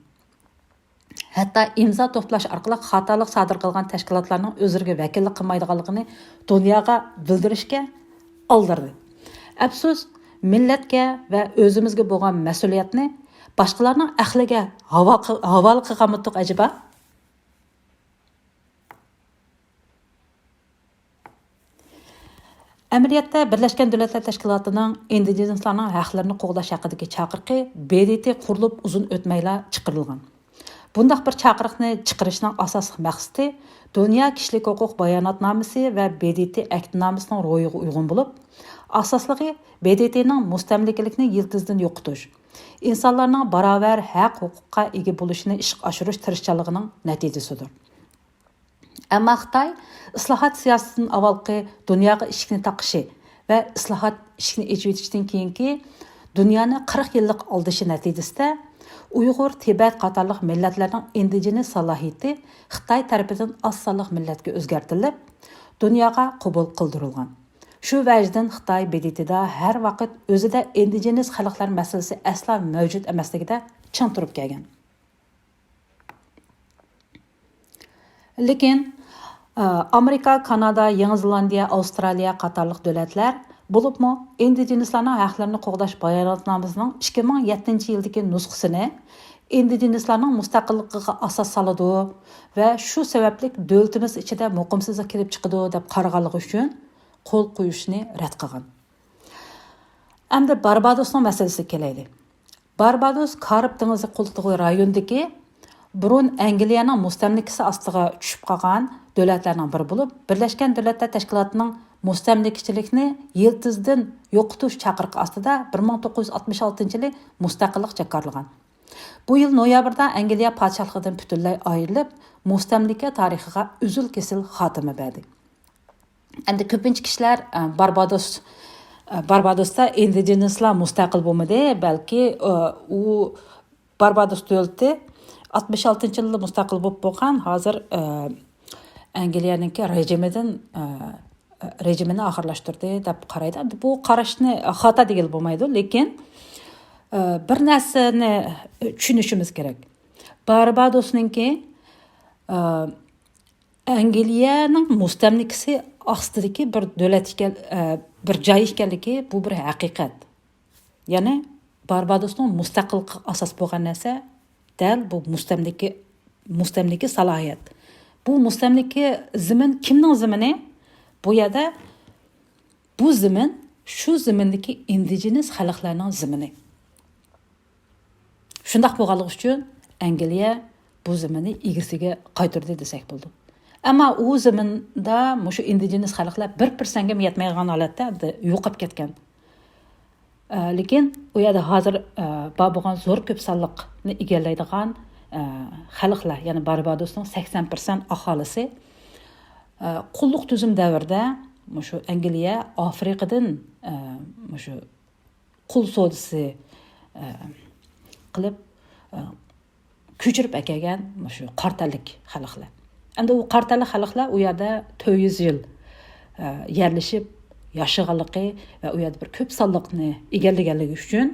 ھەتتا ئىمزا توپلاش ئارقىلىق خاتالىق سادىر قىلغان تەشكىلاتلارنىڭ ئۆزلىرىگە ۋەكىللىك قىلمايدىغانلىقىنى دۇنياغا بىلدۈرۈشكە ئالدىرىدى. ئەپسۇس، مىللەتكە ۋە ئۆزىمىزگە بولغان مەسئۇلىيەتنى باشقىلارنىڭ ئەقلىگە ھاۋا-، ھاۋالە قىلغانمىدۇق ئەجەبا؟ ئەمەلىيەتتە، بىرلەشكەن دۆلەتلەر تەشكىلاتىنىڭ ئىندىجېنسلارنىڭ ھەقلىرىنى قوغداش ھەققىدىكى چاقىرىقى ب د ت قۇرۇلۇپ ئۇزۇن ئۆتمەيلا چىقىرىلغان. بۇنداق بىر چاقىرىقنى چىقىرىشنىڭ ئاساسلىق مەقسىتى دۇنيا كىشىلىك ھوقۇق باياناتنامىسى ۋە ب د ت ئەھدىنامىسىنىڭ روھىغا ئۇيغۇن بولۇپ، ئاساسلىقى ب د ت نىڭ مۇستەملىكىلىكنى يىلتىزىدىن يوقىتىش، ئىنسانلارنىڭ باراۋەر ھەق ھوقۇققا ئىگە بولۇشىنى ئىشقا ئاشۇرۇش تىرىشچانلىقىنىڭ نەتىجىسىدۇر. ئەمما خىتاي ئىسلاھات سىياسىتىدىن ئاۋۋالقى دۇنياغا ئىشىكنى تاقىشى ۋە ئىسلاھات ئىشىكنى ئېچىۋېتىشتىن كېيىنكى دۇنيانى قىرىق يىللىق ئالدىشى نەتىجىسىدە، ئۇيغۇر، تىبەت قاتارلىق مىللەتلەرنىڭ ئىندىجېنس سالاھىيىتى خىتاي تەرىپىدىن ئاز سانلىق مىللەتكە ئۆزگەرتىلىپ، دۇنياغا قوبۇل قىلدۇرۇلغان. شۇ ۋەجىدىن خىتاي ب د ت دا ھەر ۋاقىت ئۆزىدە ئىندىجېنس خەلقلەر مەسىلىسى ئەسلا مەۋجۇت ئەمەسلىكىدە چىڭ تۇرۇپ كەلگەن. لېكىن، ئامېرىكا، كانادا، يېڭى زېلاندىيە، ئاۋسترالىيە قاتارلىق دۆلەتلەر، بولۇپمۇ ئىندىجېنسلارنىڭ ھەقلىرىنى قوغداش باياناتنامىسىنىڭ ئىككى مىڭ يەتتىنچى يىلدىكى نۇسخىسىنى ئىندىجېنسلارنىڭ مۇستەقىللىقىغا ئاساس سالىدۇ ۋە شۇ سەۋەبلىك دۆلىتىمىز ئىچىدە مۇقىمسىزلىق كېلىپ چىقىدۇ دەپ قارىغانلىقى ئۈچۈن قول قويۇشنى رەت قىلغان. ئەمدى باربادوسنىڭ مەسىلىسىگە كېلەيلى. باربادوس كارىب دېڭىزى قولتۇقى رايونىدىكى بۇرۇن ئەنگلىيەنىڭ مۇستەملىكىسى ئاستىغا چۈشۈپ قالغان دۆلەتلەرنىڭ بىرى بولۇپ، بىرلەشكەن دۆلەتلەر تەشكىلاتىنىڭ مۇستەملىكىچىلىكنى يىلتىزىدىن يوقىتىش چاقىرىقى ئاستىدا بىر مىڭ توققۇز يۈز ئاتمىش ئالتىنچى يىلى مۇستەقىللىق جاكارلىغان. بۇ يىل نويابىردا ئەنگلىيە پادىشاھلىقىدىن پۈتۈنلەي ئايرىلىپ، مۇستەملىكە تارىخىغا ئۈزۈل-كېسىل خاتىمە بەردى. ئەمدى كۆپىنچە كىشىلەر، ئە، باربادوس، ئە، باربادوستا ئىندىجېنسلار مۇستەقىل بولمىدى، بەلكى، ئە، ئۇ باربادوس دۆلىتى ئاتمىش ئالتىنچى يىلدا مۇستەقىل بولۇپ بولغان، ھازىر، ئە، ئەنگلىيەنىڭكى رېجىمىدىن، ئە، رېجىمىنى ئاخىرلاشتۇردى دەپ قارايدۇ. ئەمدى بۇ قاراشنى خاتا دېگىلى بولمايدۇ، لېكىن، ئە، بىر نەرسىنى چۈشىنىشىمىز كېرەك. باربادوسنىڭكى، ئە، ئەنگلىيەنىڭ مۇستەملىكىسى ئاستىدىكى بىر دۆلەت ئىكەن، ئە، بىر جاي ئىكەنلىكى، بۇ بىر ھەقىقەت. يەنى باربادوسنىڭ مۇستەقىللىقىغا ئاساس بولغان نەرسە دەل بۇ مۇستەملىكە، مۇستەملىكە سالاھىيەت. بۇ مۇستەملىكە زېمىن كىمنىڭ زېمىنى؟ بۇ يەردە بۇ زېمىن شۇ زېمىندىكى ئىندىجېنس خەلقلەرنىڭ زېمىنى. شۇنداق بولغانلىقى ئۈچۈن ئەنگلىيە بۇ زېمىننى ئىگىسىگە قايتۇردى دېسەك بولىدۇ. ئەمما ئۇ زېمىندا مۇشۇ ئىندىجېنس خەلقلەر بىر پىرسەنتكىمۇ يەتمەيدىغان ھالەتتە يوقاپ كەتكەن. ئە، لېكىن ئۇ يەردە ھازىر، ئە، بار بولغان زور كۆپ سانلىقنى ئىگىلەيدىغان، ئە، خەلقلەر، يەنى باربادوسنىڭ سەكسەن پىرسەنت ئاھالىسى، ئە، قۇللۇق تۈزۈم دەۋرىدە مۇشۇ ئەنگلىيە ئافرىقىدىن، ئە، مۇشۇ قۇل سودىسى، ئە، قىلىپ، ئە، كۆچۈرۈپ ئەكەلگەن مۇشۇ قارا تەنلىك خەلقلەر. ئەمدى ئۇ قارا تەنلىك خەلقلەر ئۇ يەردە تۆت يۈز يىل، ئە، يەرلىشىپ ياشىغانلىقى ۋە ئۇ يەردە بىر كۆپ سانلىقنى ئىگىلىگەنلىكى ئۈچۈن،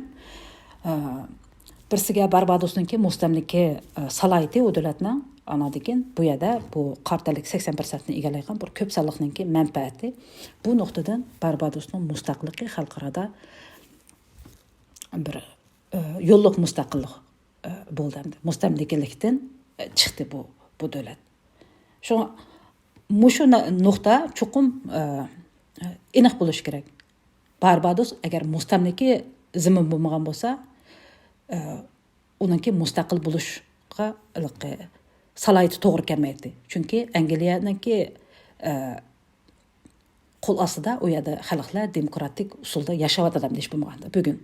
ئە، بىرسىگە باربادوسنىڭكى مۇستەملىكە، ئە، سالاھىيىتى ئۇ دۆلەتنىڭ، ئاناندىن كېيىن بۇ يەردە بۇ قارا تەنلىك سەكسەن پىرسەنتنى ئىگىلەيدىغان بىر كۆپ سانلىقنىڭكى مەنپەئەتى. بۇ نۇقتىدىن باربادوسنىڭ مۇستەقىللىقى خەلقئارادا بىر، ئە، يوللۇق مۇستەقىللىق، ئە، بولدى ئەمدى. مۇستەملىكىلىكتىن، ئە، چىقتى بۇ، بۇ دۆلەت. شۇڭا مۇشۇ نە-، نۇقتا چوقۇم، ئە، ئېنىق بولۇشى كېرەك. باربادوس ئەگەر مۇستەملىكە زېمىن بولمىغان بولسا، ئە، ئۇنىڭكى مۇستەقىل بولۇشقا ھېلىقى سالاھىيىتى توغرا كەلمەيتتى. چۈنكى ئەنگلىيەنىڭكى، ئە، قول ئاستىدا ئۇ يەردە خەلقلەر دېموكراتىك ئۇسۇلدا ياشاۋاتىدۇ دېيىش بولمىغاندا بۈگۈن.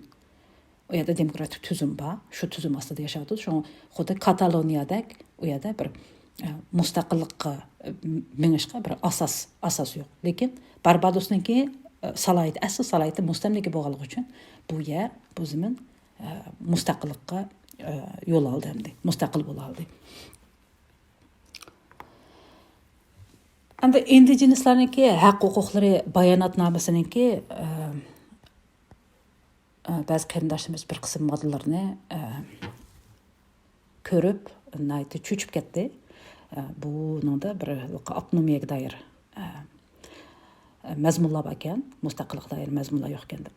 ئۇ يەردە دېموكراتىك تۈزۈم بار، شۇ تۈزۈم ئاستىدا ياشاۋاتىدۇ. شۇڭا خۇددى كاتالونىيەدەك ئۇ يەردە بىر، ئە، مۇستەقىللىققا، ئە، مېڭىشقا بىر ئاساس، ئاساس يوق. لېكىن باربادوسنىڭكى، ئە، سالاھىيىتى، ئەسلى سالاھىيىتى مۇستەملىكە بولغانلىقى ئۈچۈن بۇ يەر، بۇ زېمىن، ئە، مۇستەقىللىققا، ئە، يول ئالدى ئەمدى. مۇستەقىل بولالدى. ئەمدى ئىندىجېنىسلارنىڭكى ھەق ھوقۇقلىرى باياناتنامىسىنىڭكى، ئە، ئە، بەزى قېرىنداشلىرىمىز بىر قىسىم ماددىلارنى، ئە، كۆرۈپ، ناھايىتى چۆچۈپ كەتتى. ئە، بۇنىڭدا بىر ئاپتونومىيەگە دائىر، ئە، مەزمۇنلار باركەن، مۇستەقىللىققا دائىر مەزمۇنلار يوقكەن دەپ.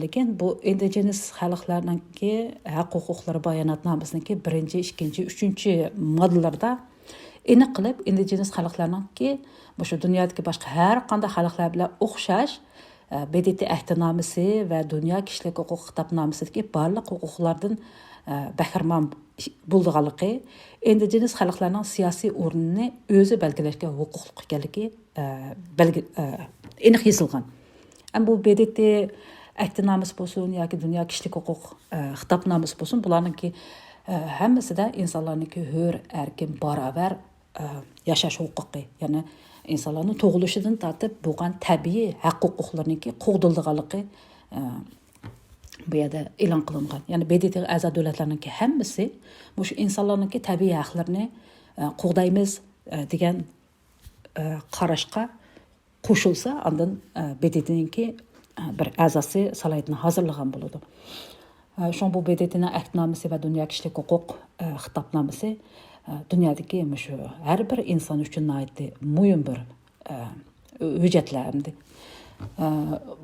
لېكىن بۇ ئىندىجېنىس خەلقلەرنىڭكى ھەق ھوقۇقلىرى باياناتنامىسىنىڭكى بىرىنچى، ئىككىنچى، ئۈچىنچى ماددىلىرىدا ئېنىق قىلىپ، ئىندىجېنىس خەلقلەرنىڭكى مۇشۇ دۇنيادىكى باشقا ھەر قانداق خەلقلەر بىلەن ئوخشاش، ئە، ب د ت ئەھدىنامىسى ۋە دۇنيا كىشىلىك ھوقۇق خىتابنامىسىدىكى بارلىق ھوقۇقلاردىن، ئە، بەھرىمەن بولىدىغانلىقى، ئىندىجېنىس خەلقلەرنىڭ سىياسىي ئورنىنى ئۆزى بەلگىلەشكە ھوقۇقلۇق ئىكەنلىكى، ئە، بەلگە-، ئە، ئېنىق يېزىلغان. ئەمما بۇ ب د ت ئەھدىنامىسى بولسۇن ياكى دۇنيا كىشىلىك ھوقۇق، ئە، خىتابنامىسى بولسۇن، بۇلارنىڭكى، ئە، ھەممىسىدە ئىنسانلارنىڭكى ھۆر، ئەركىن، باراۋەر، ئە، ياشاش ھوقۇقى، يەنى ئىنسانلارنىڭ تۇغۇلۇشىدىن تارتىپ بولغان تەبىئىي ھەق ھوقۇقلىرىنىڭكى قوغدىلىدىغانلىقى، ئە، بۇ يەردە ئېلان قىلىنغان. يەنى ب د ت غا ئەزا دۆلەتلەرنىڭكى ھەممىسى مۇشۇ ئىنسانلارنىڭكى تەبىئىي ھەقلىرىنى، ئە، قوغدايمىز، ئە، دېگەن، ئە، قاراشقا قوشۇلسا، ئاندىن، ئە، ب د ت نىڭكى، ئە، بىر ئەزاسى سالاھىيىتىنى ھازىرلىغان بولىدۇ. ئە، شۇڭا بۇ ب د ت نىڭ ئەھدىنامىسى ۋە دۇنيا كىشىلىك ھوقۇق، ئە، خىتابنامىسى، ئە، دۇنيادىكى مۇشۇ ھەر بىر ئىنسان ئۈچۈن ناھايىتى مۇھىم بىر، ئە، ھۆججەتلەر ئەمدى. ئە،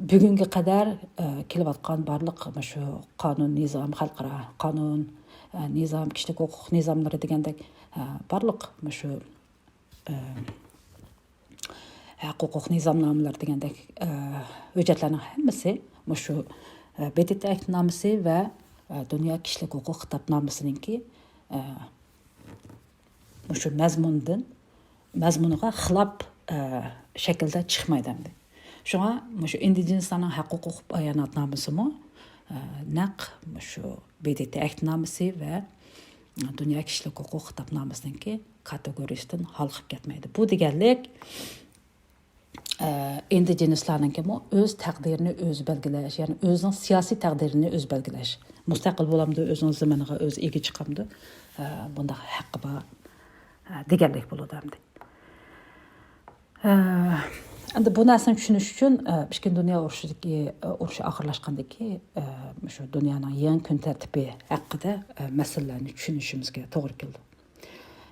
بۈگۈنگە قەدەر، ئە، كېلىۋاتقان بارلىق مۇشۇ قانۇن، نىزام، خەلقئارا قانۇن، ئە، نىزام، كىشىلىك ھوقۇق نىزاملىرى دېگەندەك، ئە، بارلىق مۇشۇ، ئە، ھەق ھوقۇق نىزامنامىلىرى دېگەندەك، ئە، ھۆججەتلەرنىڭ ھەممىسى مۇشۇ، ئە، ب د ت ئەھدىنامىسى ۋە، ئە، دۇنيا كىشىلىك ھوقۇق خىتابنامىسىنىڭكى، ئە، مۇشۇ مەزمۇندىن، مەزمۇنىغا خىلاپ، ئە، شەكىلدە چىقمايدۇ ئەمدى. شۇڭا مۇشۇ ئىندىجېنىسلارنىڭ ھەق ھوقۇق باياناتنامىسىمۇ، ئە، نەق مۇشۇ ب د ت ئەھدىنامىسى ۋە دۇنيا كىشىلىك ھوقۇق خىتابنامىسىنىڭكى كاتېگورىيىسىدىن ھالقىپ كەتمەيدۇ. بۇ دېگەنلىك، ئە، ئىندىجېنىسلارنىڭكىمۇ ئۆز تەقدىرىنى ئۆزى بەلگىلەش، يەنى ئۆزىنىڭ سىياسىي تەقدىرىنى ئۆزى بەلگىلەش، مۇستەقىل بولامدۇ، ئۆزىنىڭ زېمىنىغا ئۆزى ئىگە چىقامدۇ، ئە، بۇنداق ھەققى بار، ئە، دېگەنلىك بولىدۇ ئەمدى. ئە، ئەمدى بۇ نەرسىنى چۈشىنىش ئۈچۈن، ئە، ئىككىنچى دۇنيا ئۇرۇشىدىكى، ئە، ئۇرۇشى ئاخىرلاشقاندىكى، ئە، شۇ دۇنيانىڭ يېڭى كۈن تەرتىپى ھەققىدە، ئە، مەسىلىلەرنى چۈشىنىشىمىزگە توغرا كېلىدۇ.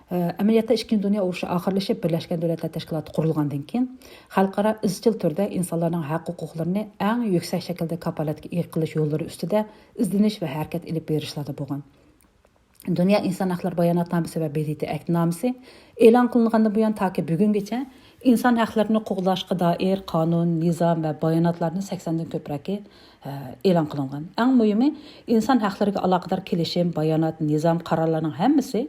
ئەمەلىيەتتە، ئىككىنچى دۇنيا ئۇرۇشى ئاخىرلىشىپ، بىرلەشكەن دۆلەتلەر تەشكىلاتى قۇرۇلغاندىن كېيىن، خەلقئارا ئىزچىل تۈردە ئىنسانلارنىڭ ھەق ھوقۇقلىرىنى ئەڭ يۈكسەك شەكىلدە كاپالەتكە ئىگە قىلىش يوللىرى ئۈستىدە ئىزدىنىش ۋە ھەرىكەت ئېلىپ بېرىشلاردا بولغان. دۇنيا ئىنسان ھەقلىرى باياناتنامىسى ۋە ب د ت ئەھدىنامىسى ئېلان قىلىنغاندىن بۇيان تاكى بۈگۈنگىچە ئىنسان ھەقلىرىنى قوغداشقا دائىر قانۇن، نىزام ۋە باياناتلارنى سەكسەندىن كۆپرەكى ئېلان قىلىنغان. ئەڭ مۇھىمى، ئىنسان ھەقلىرىگە ئالاقىدار كېلىشىم، بايانات، نىزام، قارارلارنىڭ ھەممىسى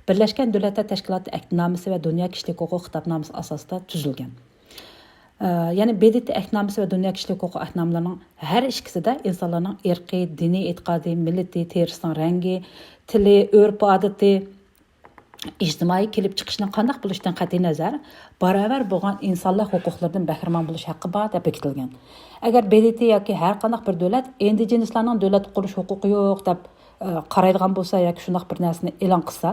بىرلەشكەن دۆلەتلەر تەشكىلاتى ئەھدىنامىسى ۋە دۇنيا كىشىلىك ھوقۇق خىتابنامىسى ئاساسىدا تۈزۈلگەن. ئە، يەنى ب د ت ئەھدىنامىسى ۋە دۇنيا كىشىلىك ھوقۇق ئەھدىنامىلىرىنىڭ ھەر ئىككىسىدە ئىنسانلارنىڭ ئىرقى، دىنىي ئېتىقادى، مىللىتى، تېرىسىنىڭ رەڭگى، تىلى، ئۆرپ-ئادىتى، ئىجتىمائىي كېلىپ چىقىشىنىڭ قانداق بولۇشىدىن قەتئىينەزەر، باراۋەر بولغان ئىنسانلىق ھوقۇقلىرىدىن بەھرىمەن بولۇش ھەققى بار دەپ بېكىتىلگەن. ئەگەر ب د ت ياكى ھەر قانداق بىر دۆلەت ئىندىجېنىسلارنىڭ دۆلەت قۇرۇش ھوقۇقى يوق دەپ، ئە، قارايدىغان بولسا ياكى شۇنداق بىر نەرسىنى ئېلان قىلسا،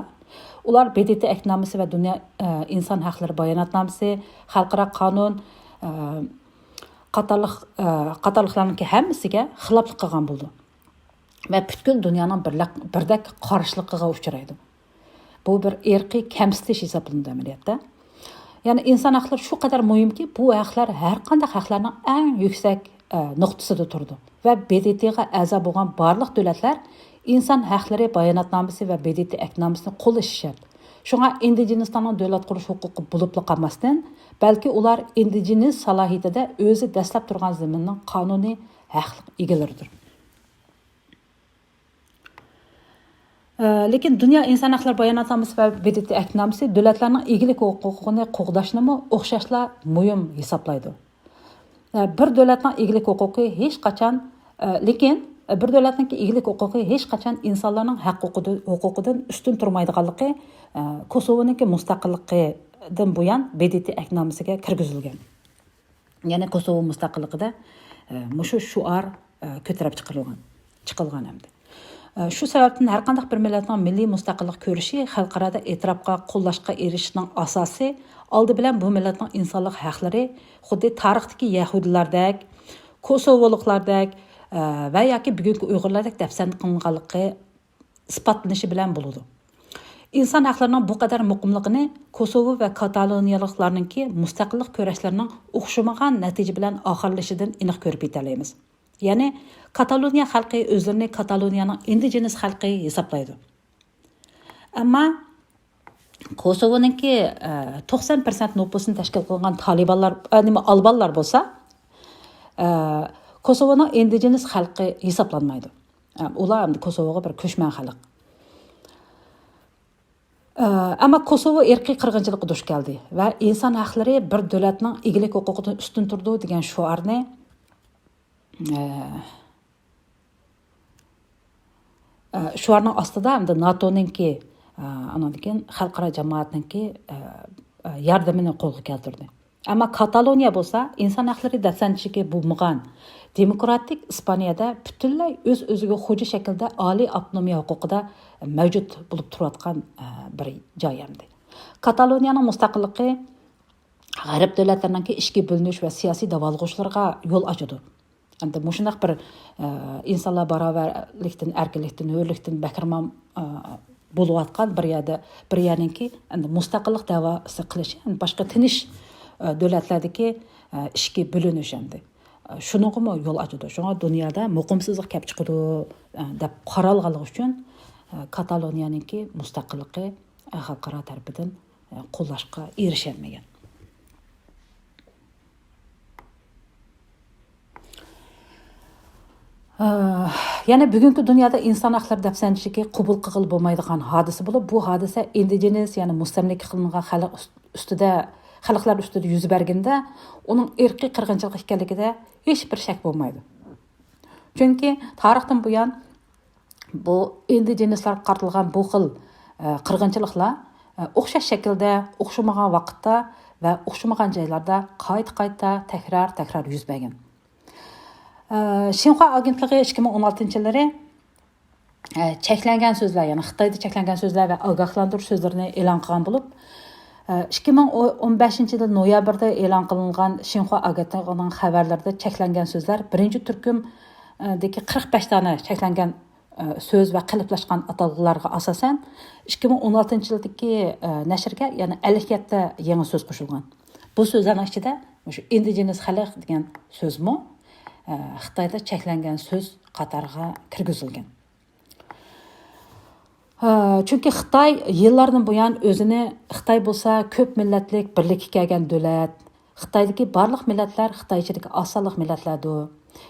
ئۇلار ب د ت ئەھدىنامىسى ۋە دۇنيا، ئە، ئىنسان ھەقلىرى باياناتنامىسى، خەلقئارا قانۇن، ئە، قاتارلىق، ئە، قاتارلىقلارنىڭكى ھەممىسىگە خىلاپلىق قىلغان بولىدۇ. ۋە پۈتكۈل دۇنيانىڭ بىرلەك-، بىردەك قارشىلىقىغا ئۇچرايدۇ. بۇ بىر ئىرقىي كەمسىتىش ھېسابلىنىدۇ ئەمەلىيەتتە. يەنى ئىنسان ھەقلىرى شۇ قەدەر مۇھىمكى، بۇ ھەقلەر ھەر قانداق ھەقلەرنىڭ ئەڭ يۈكسەك، ئە، نۇقتىسىدا تۇرىدۇ. ۋە ب د ت غا ئەزا بولغان بارلىق دۆلەتلەر ئىنسان ھەقلىرى باياناتنامىسى ۋە ب د ت ئەھدىنامىسىنى قوللىشى شەرت. شۇڭا ئىندىجېنىسلارنىڭ دۆلەت قۇرۇش ھوقۇقى بولۇپلا قالماستىن، بەلكى ئۇلار ئىندىجېنىس سالاھىيىتىدە ئۆزى دەسلەپ تۇرغان زېمىننىڭ قانۇنىي ھەقلىق ئىگىلىرىدۇر. ئە، لېكىن دۇنيا ئىنسان ھەقلىرى باياناتنامىسى ۋە ب د ت ئەھدىنامىسى دۆلەتلەرنىڭ ئىگىلىك ھوقۇقىنى قوغداشنىمۇ ئوخشاشلا مۇھىم ھېسابلايدۇ. ئە، بىر دۆلەتنىڭ ئىگىلىك ھوقۇقى ھېچقاچان، ئە، لېكىن، ئە، بىر دۆلەتنىڭكى ئىگىلىك ھوقۇقى ھېچقاچان ئىنسانلارنىڭ ھەق ھوقۇقىدىن، ھوقۇقىدىن ئۈستۈن تۇرمايدىغانلىقى، ئە، كوسوۋونىڭكى مۇستەقىللىقىدىن بۇيان ب د ت ئەھدىنامىسىگە كىرگۈزۈلگەن. يەنى كوسوۋو مۇستەقىللىقىدە، ئە، مۇشۇ شوئار، ئە، كۆتۈرۈپ چىقىرىلغان، چىقىلغان ئەمدى. ئە، شۇ سەۋەبتىن ھەر قانداق بىر مىللەتنىڭ مىللىي مۇستەقىللىق كۈرىشى خەلقئارادا ئېتىراپقا، قوللاشقا ئېرىشىشنىڭ ئاساسى ئالدى بىلەن بۇ مىللەتنىڭ ئىنسانلىق ھەقلىرى خۇددى تارىختىكى يەھۇدىيلاردەك، كوسوۋولۇقلاردەك، ئە، ۋە ياكى بۈگۈنكى ئۇيغۇرلاردەك دەپسەندە قىلىنغانلىقى ئىسپاتلىنىشى بىلەن بولىدۇ. ئىنسان ھەقلىرىنىڭ بۇ قەدەر مۇقىملىقىنى كوسوۋو ۋە كاتالونىيەلىكلارنىڭكى مۇستەقىللىق كۈرەشلىرىنىڭ ئوخشىمىغان نەتىجە بىلەن ئاخىرلىشىشىدىن ئېنىق كۆرۈپ يېتەلەيمىز. يەنى، كاتالونىيە خەلقى ئۆزلىرىنى كاتالونىيەنىڭ ئىندىجېنىس خەلقى ھېسابلايدۇ. ئەمما كوسوۋونىڭكى، ئە، توقسان پىرسەنت نوپۇسىنى تەشكىل قىلغان تالىبانلار، ئە، نېمە، ئالبانلار بولسا، ئە، كوسوۋونىڭ ئىندىجېنىس خەلقى ھېسابلانمايدۇ. ئە، ئۇلار ئەمدى كوسوۋوغا بىر كۆچمەن خەلق. ئە، ئەمما كوسوۋو ئىرقىي قىرغىنچىلىققا دۇچ كەلدى ۋە ئىنسان ھەقلىرى بىر دۆلەتنىڭ ئىگىلىك ھوقۇقىدىن ئۈستۈن تۇرىدۇ دېگەن شوئارنى، ئە، ئە، شوئارنىڭ ئاستىدا ئەمدى ناتونىڭكى، ئە، ئانىڭدىن كېيىن خەلقئارا جامائەتنىڭكى، ئە، ئە، ياردىمىنى قولغا كەلتۈردى. ئەمما كاتالونىيە بولسا ئىنسان ھەقلىرى دەپسەندىچىلىكى بولمىغان، دېموكراتىك ئىسپانىيەدە پۈتۈنلەي ئۆز-ئۆزىگە خوجا شەكىلدە ئالىي ئاپتونومىيە ھوقۇقىدا مەۋجۇت بولۇپ تۇرۇۋاتقان، ئە، بىر جاي ئەمدى. كاتالونىيەنىڭ مۇستەقىللىقى غەرب دۆلەتلىرىنىڭكى ئىچكى بۆلۈنۈش ۋە سىياسىي داۋالغۇشلىرىغا يول ئاچىدۇ. ئەمدى مۇشۇنداق بىر، ئە، ئىنسانلار باراۋەرلىكتىن، ئەركىنلىكتىن، ھۆرلۈكتىن بەھرىمەن، ئە، بولۇۋاتقان بىر يەردە، بىر يەرنىڭكى ئەمدى مۇستەقىللىق دەۋاسى قىلىشى، ئەمدى باشقا تىنچ، ئە، دۆلەتلەردىكى، ئە، ئىچكى بۆلۈنۈش ئەمدى، ئە، شۇنىڭغىمۇ يول ئاچىدۇ. شۇڭا دۇنيادا مۇقىمسىزلىق كەپ چىقىدۇ، ئە، دەپ قارالغانلىقى ئۈچۈن، ئە، كاتالونىيەنىڭكى مۇستەقىللىقى، ئە، خەلقئارا تەرىپىدىن، ئە، قوللاشقا ئېرىشەلمىگەن. ئە، يەنە بۈگۈنكى دۇنيادا ئىنسان ھەقلىرى دەپسەندىچىلىكى قوبۇل قىلغىلى بولمايدىغان ھادىسە بولۇپ، بۇ ھادىسە ئىندىجېنىس، يەنى مۇستەملىكە قىلىنغان خەلق ئۈست-، ئۈستىدە، خەلقلەر ئۈستىدە يۈز بەرگىنىدە، ئۇنىڭ ئىرقىي قىرغىنچىلىق ئىكەنلىكىدە ھېچ بىر شەك بولمايدۇ. چۈنكى تارىختىن بۇيان بۇ ئىندىجېنىسلارغا قارىتىلغان بۇ خىل، ئە، قىرغىنچىلىقلار، ئە، ئوخشاش شەكىلدە، ئوخشىمىغان ۋاقىتتا ۋە ئوخشىمىغان جايلاردا قايتا-قايتا، تەكرار-تەكرار يۈز بەرگەن. ئە، شىنخۇا ئاگېنتلىقى ئىككى مىڭ ئون ئالتىنچى يىللىرى، ئە، چەكلەنگەن سۆزلەر، يەنى خىتايدا چەكلەنگەن سۆزلەر ۋە ئاگاھلاندۇرۇش سۆزلىرىنى ئېلان قىلغان بولۇپ، ئە، ئىككى مىڭ ئون بەشىنچى يىل نويابىردا ئېلان قىلىنغان شىنخۇا ئاگېنتلىقىنىڭ خەۋەرلىرىدە چەكلەنگەن سۆزلەر بىرىنچى تۈركۈم، ئە، دىكى قىرىق بەش دانە چەكلەنگەن، ئە، سۆز ۋە قېلىپلاشقان ئاتالغۇلارغا ئاساسەن، ئىككى مىڭ ئون ئالتىنچى يىلدىكى، ئە، نەشرگە يەنە ئەللىك يەتتە يېڭى سۆز قوشۇلغان. بۇ سۆزلەرنىڭ ئىچىدە مۇشۇ ئىندىجېنىس خەلق دېگەن سۆزمۇ، ئە، خىتايدا چەكلەنگەن سۆز قاتارىغا كىرگۈزۈلگەن. ئە، چۈنكى خىتاي يىللاردىن بۇيان ئۆزىنى، خىتاي بولسا كۆپ مىللەتلىك بىرلىككە كەلگەن دۆلەت، خىتايدىكى بارلىق مىللەتلەر خىتاي ئىچىدىكى ئاز سانلىق مىللەتلەردۇر.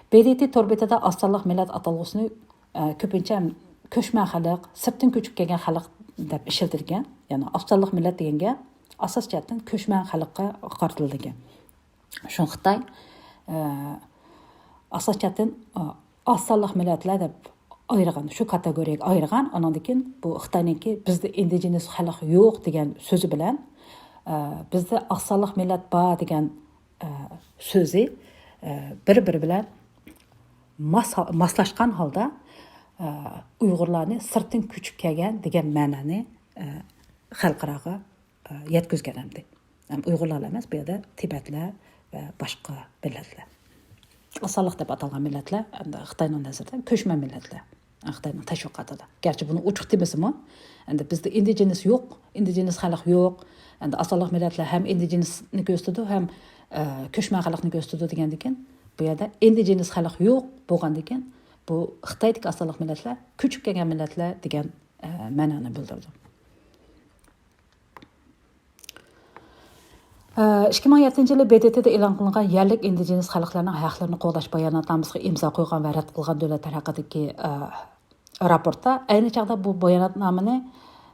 ب د ت تور بېتىدا ئاز سانلىق مىللەت ئاتالغۇسىنى، ئە، كۆپىنچە كۆچمەن خەلق، سىرتتىن كۆچۈپ كەلگەن خەلق دەپ ئىشلىتىدىكەن. يەنى ئاز سانلىق مىللەت دېگەنگە ئاساس جەھەتتىن كۆچمەن خەلققە قارىتىلىدىكەن. شۇڭا خىتاي، ئە، ئاساس جەھەتتىن، ئە، ئاز سانلىق مىللەتلەر دەپ ئايرىغان، شۇ كاتېگورىيەگە ئايرىغان. ئانىڭدىن كېيىن بۇ خىتاينىڭكى «بىزدە ئىندىجېنىس خەلق يوق» دېگەن سۆزى بىلەن، ئە، «بىزدە ئاز سانلىق مىللەت بار» دېگەن، ئە، سۆزى، ئە، بىر-بىرى بىلەن ماس-، ماسلاشقان ھالدا، ئە، ئۇيغۇرلارنى سىرتتىن كۆچۈپ كەلگەن دېگەن مەنانى، ئە، خەلقئاراغا، ئە، يەتكۈزگەن ئەمدى. ھەم ئۇيغۇرلار ئەمەس، بۇ يەردە تىبەتلەر ۋە باشقا مىللەتلەر. ئاز سانلىق دەپ ئاتالغان مىللەتلەر، ئەمدى خىتاينىڭ نەزىرىدە كۆچمەن مىللەتلەر. خىتاينىڭ تەشۋىقاتىدا. گەرچە بۇنى ئوچۇق دېمىسىمۇ، ئەمدى بىزدە ئىندىجېنىس يوق، ئىندىجېنىس خەلق يوق. ئەمدى ئاز سانلىق مىللەتلەر ھەم ئىندىجېنىسنى كۆرسىتىدۇ، ھەم، ئە، كۆچمەن خەلقنى كۆرسىتىدۇ دېگەندىكىن، بۇ يەردە ئىندىجېنىس خەلق يوق بولغاندىكىن، بۇ خىتايدىكى ئاز سانلىق مىللەتلەر كۆچۈپ كەلگەن مىللەتلەر دېگەن، ئە، مەنانى بىلدۈرىدۇ. ئىككى مىڭ يەتتىنچى يىلى ب د ت دا ئېلان قىلىنغان يەرلىك ئىندىجېنىس خەلقلەرنىڭ ھەقلىرىنى قوغداش باياناتنامىسىغا ئىمزا قويغان ۋە رەت قىلغان دۆلەتلەر ھەققىدىكى، ئە، راپورتتا ئەينى چاغدا بۇ باياناتنامىنى،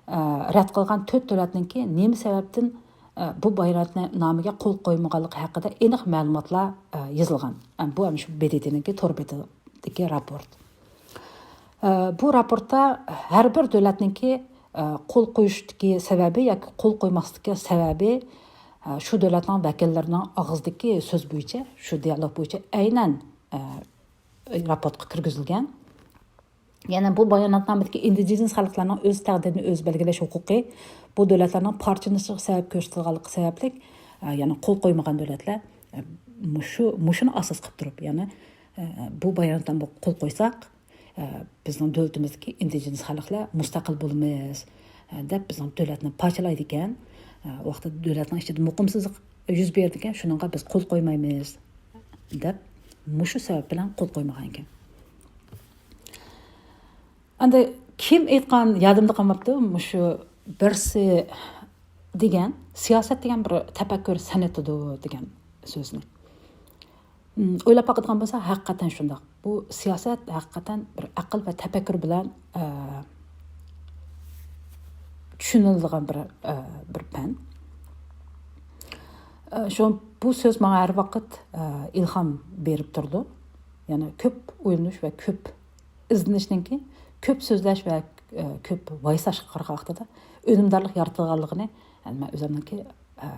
ئە، رەت قىلغان تۆت دۆلەتنىڭكى نېمە سەۋەبتىن، ئە، بۇ باياناتنامىگە قول قويمىغانلىقى ھەققىدە ئېنىق مەلۇماتلار، ئە، يېزىلغان. ئە، بۇ ھەم شۇ ب د ت نىڭكى تور بېتىدىكى راپورت. ئە، بۇ راپورتتا ھەر بىر دۆلەتنىڭكى، ئە، قول قويۇشتىكى سەۋەبى ياكى قول قويماسلىقتىكى سەۋەبى، شۇ دۆلەتنىڭ ۋەكىللىرىنىڭ ئاغزىدىكى سۆز بويىچە، شۇ دىيالوگ بويىچە ئەينەن، ئە، راپورتقا كىرگۈزۈلگەن. يەنى بۇ باياناتنامىدىكى ئىندىجېنىس خەلقلەرنىڭ ئۆز تەقدىرىنى ئۆزى بەلگىلەش ھوقۇقى بۇ دۆلەتلەرنىڭ پارچىلىنىشىغا سەۋەب كۆرسىتىدىغانلىقى سەۋەبلىك، ئە، يەنى قول قويمىغان دۆلەتلەر، ئە، مۇشۇ، مۇشۇنى ئاساس قىلىپ تۇرۇپ، يەنى، ئە، بۇ باياناتنامىغا قول قويساق، ئە، بىزنىڭ دۆلىتىمىزدىكى ئىندىجېنىس خەلقلەر مۇستەقىل بولىمىز، ئە، دەپ بىزنىڭ دۆلەتنى پارچىلايدىكەن. ئە، ئۇ ۋاقىتتا دۆلەتنىڭ ئىچىدە مۇقىمسىزلىق يۈز بېرىدىكەن، شۇنىڭغا بىز قول قويمايمىز، دەپ مۇشۇ سەۋەب بىلەن قول قويمىغان ئىكەن. ئەندى كىم ئېيتقان يادىمدا قالماپتۇ، مۇشۇ بىرسى دېگەن، سىياسەت دېگەن بىر تەپەككۇر سەنئىتىدۇر دېگەن سۆزنى. ئويلاپ باقىدىغان بولسا، ھەقىقەتەن شۇنداق. بۇ سىياسەت ھەقىقەتەن بىر ئەقىل ۋە تەپەككۇر بىلەن، ئە، چۈشىنىلىدىغان بىر، ئە، بىر پەن. ئە، شۇ، بۇ سۆز ماڭا ھەر ۋاقىت، ئە، ئىلھام بېرىپ تۇرىدۇ. يەنى كۆپ ئويلىنىش ۋە كۆپ ئىزدىنىشنىڭكى، كۆپ سۆزلەش ۋە، ئە، كۆپ ۋايساشقا قارىغان ۋاقتىدا ئۈنۈمدارلىق يارىتىدىغانلىقىنى، يەنى مەن ئۆزۈمنىڭكى، ئە،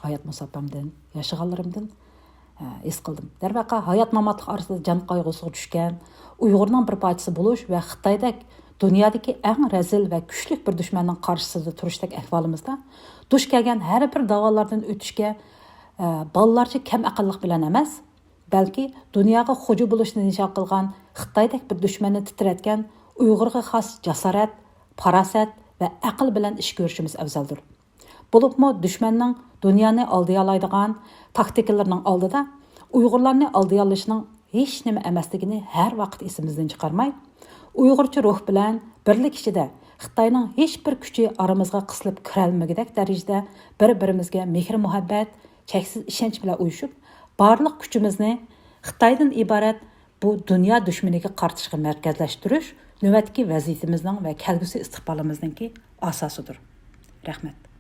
ھايات مۇساپەمدىن، ياشىغانلىرىمدىن، ئە، ھېس قىلدىم. دەرۋەقە، ھايات-ماماتلىق ئارىسىدا جان قايغۇسىغا چۈشكەن، ئۇيغۇرنىڭ بىر پارچىسى بولۇش ۋە خىتايدەك دۇنيادىكى ئەڭ رەزىل ۋە كۈچلۈك بىر دۈشمەننىڭ قارشىسىدا تۇرۇشتەك ئەھۋالىمىزدا، دۇچ كەلگەن ھەر بىر داۋالاردىن ئۆتۈشكە، ئە، بالىلارچە كەم ئەقىللىق بىلەن ئەمەس، بەلكى دۇنياغا خوجا بولۇشنى نىشان قىلغان خىتايدەك بىر دۈشمەننى تىترەتكەن ئۇيغۇرغا خاس جاسارەت، پاراسەت ۋە ئەقىل بىلەن ئىش كۆرۈشىمىز ئەۋزەلدۇر. بولۇپمۇ دۈشمەننىڭ دۇنيانى ئالدىيالايدىغان تاكتىكىلىرىنىڭ ئالدىدا ئۇيغۇرلارنى ئالدىيالىشىنىڭ ھېچنېمە ئەمەسلىكىنى ھەر ۋاقىت ئېسىمىزدىن چىقارماي، ئۇيغۇرچە روھ بىلەن بىرلىك ئىچىدە خىتاينىڭ ھېچبىر كۈچى ئارىمىزغا قىسىلىپ كىرەلمىگۈدەك دەرىجىدە بىر-بىرىمىزگە مېھىر-مۇھەببەت، چەكسىز ئىشەنچ بىلەن ئۇيۇشۇپ، بارلىق كۈچىمىزنى خىتايدىن ئىبارەت بۇ دۇنيا دۈشمىنىگە قارىتىشقا مەركەزلەشتۈرۈش نۆۋەتتىكى ۋەزىيىتىمىزنىڭ ۋە كەلگۈسى ئىستىقبالىمىزنىڭكى ئاساسىدۇر. رەھمەت.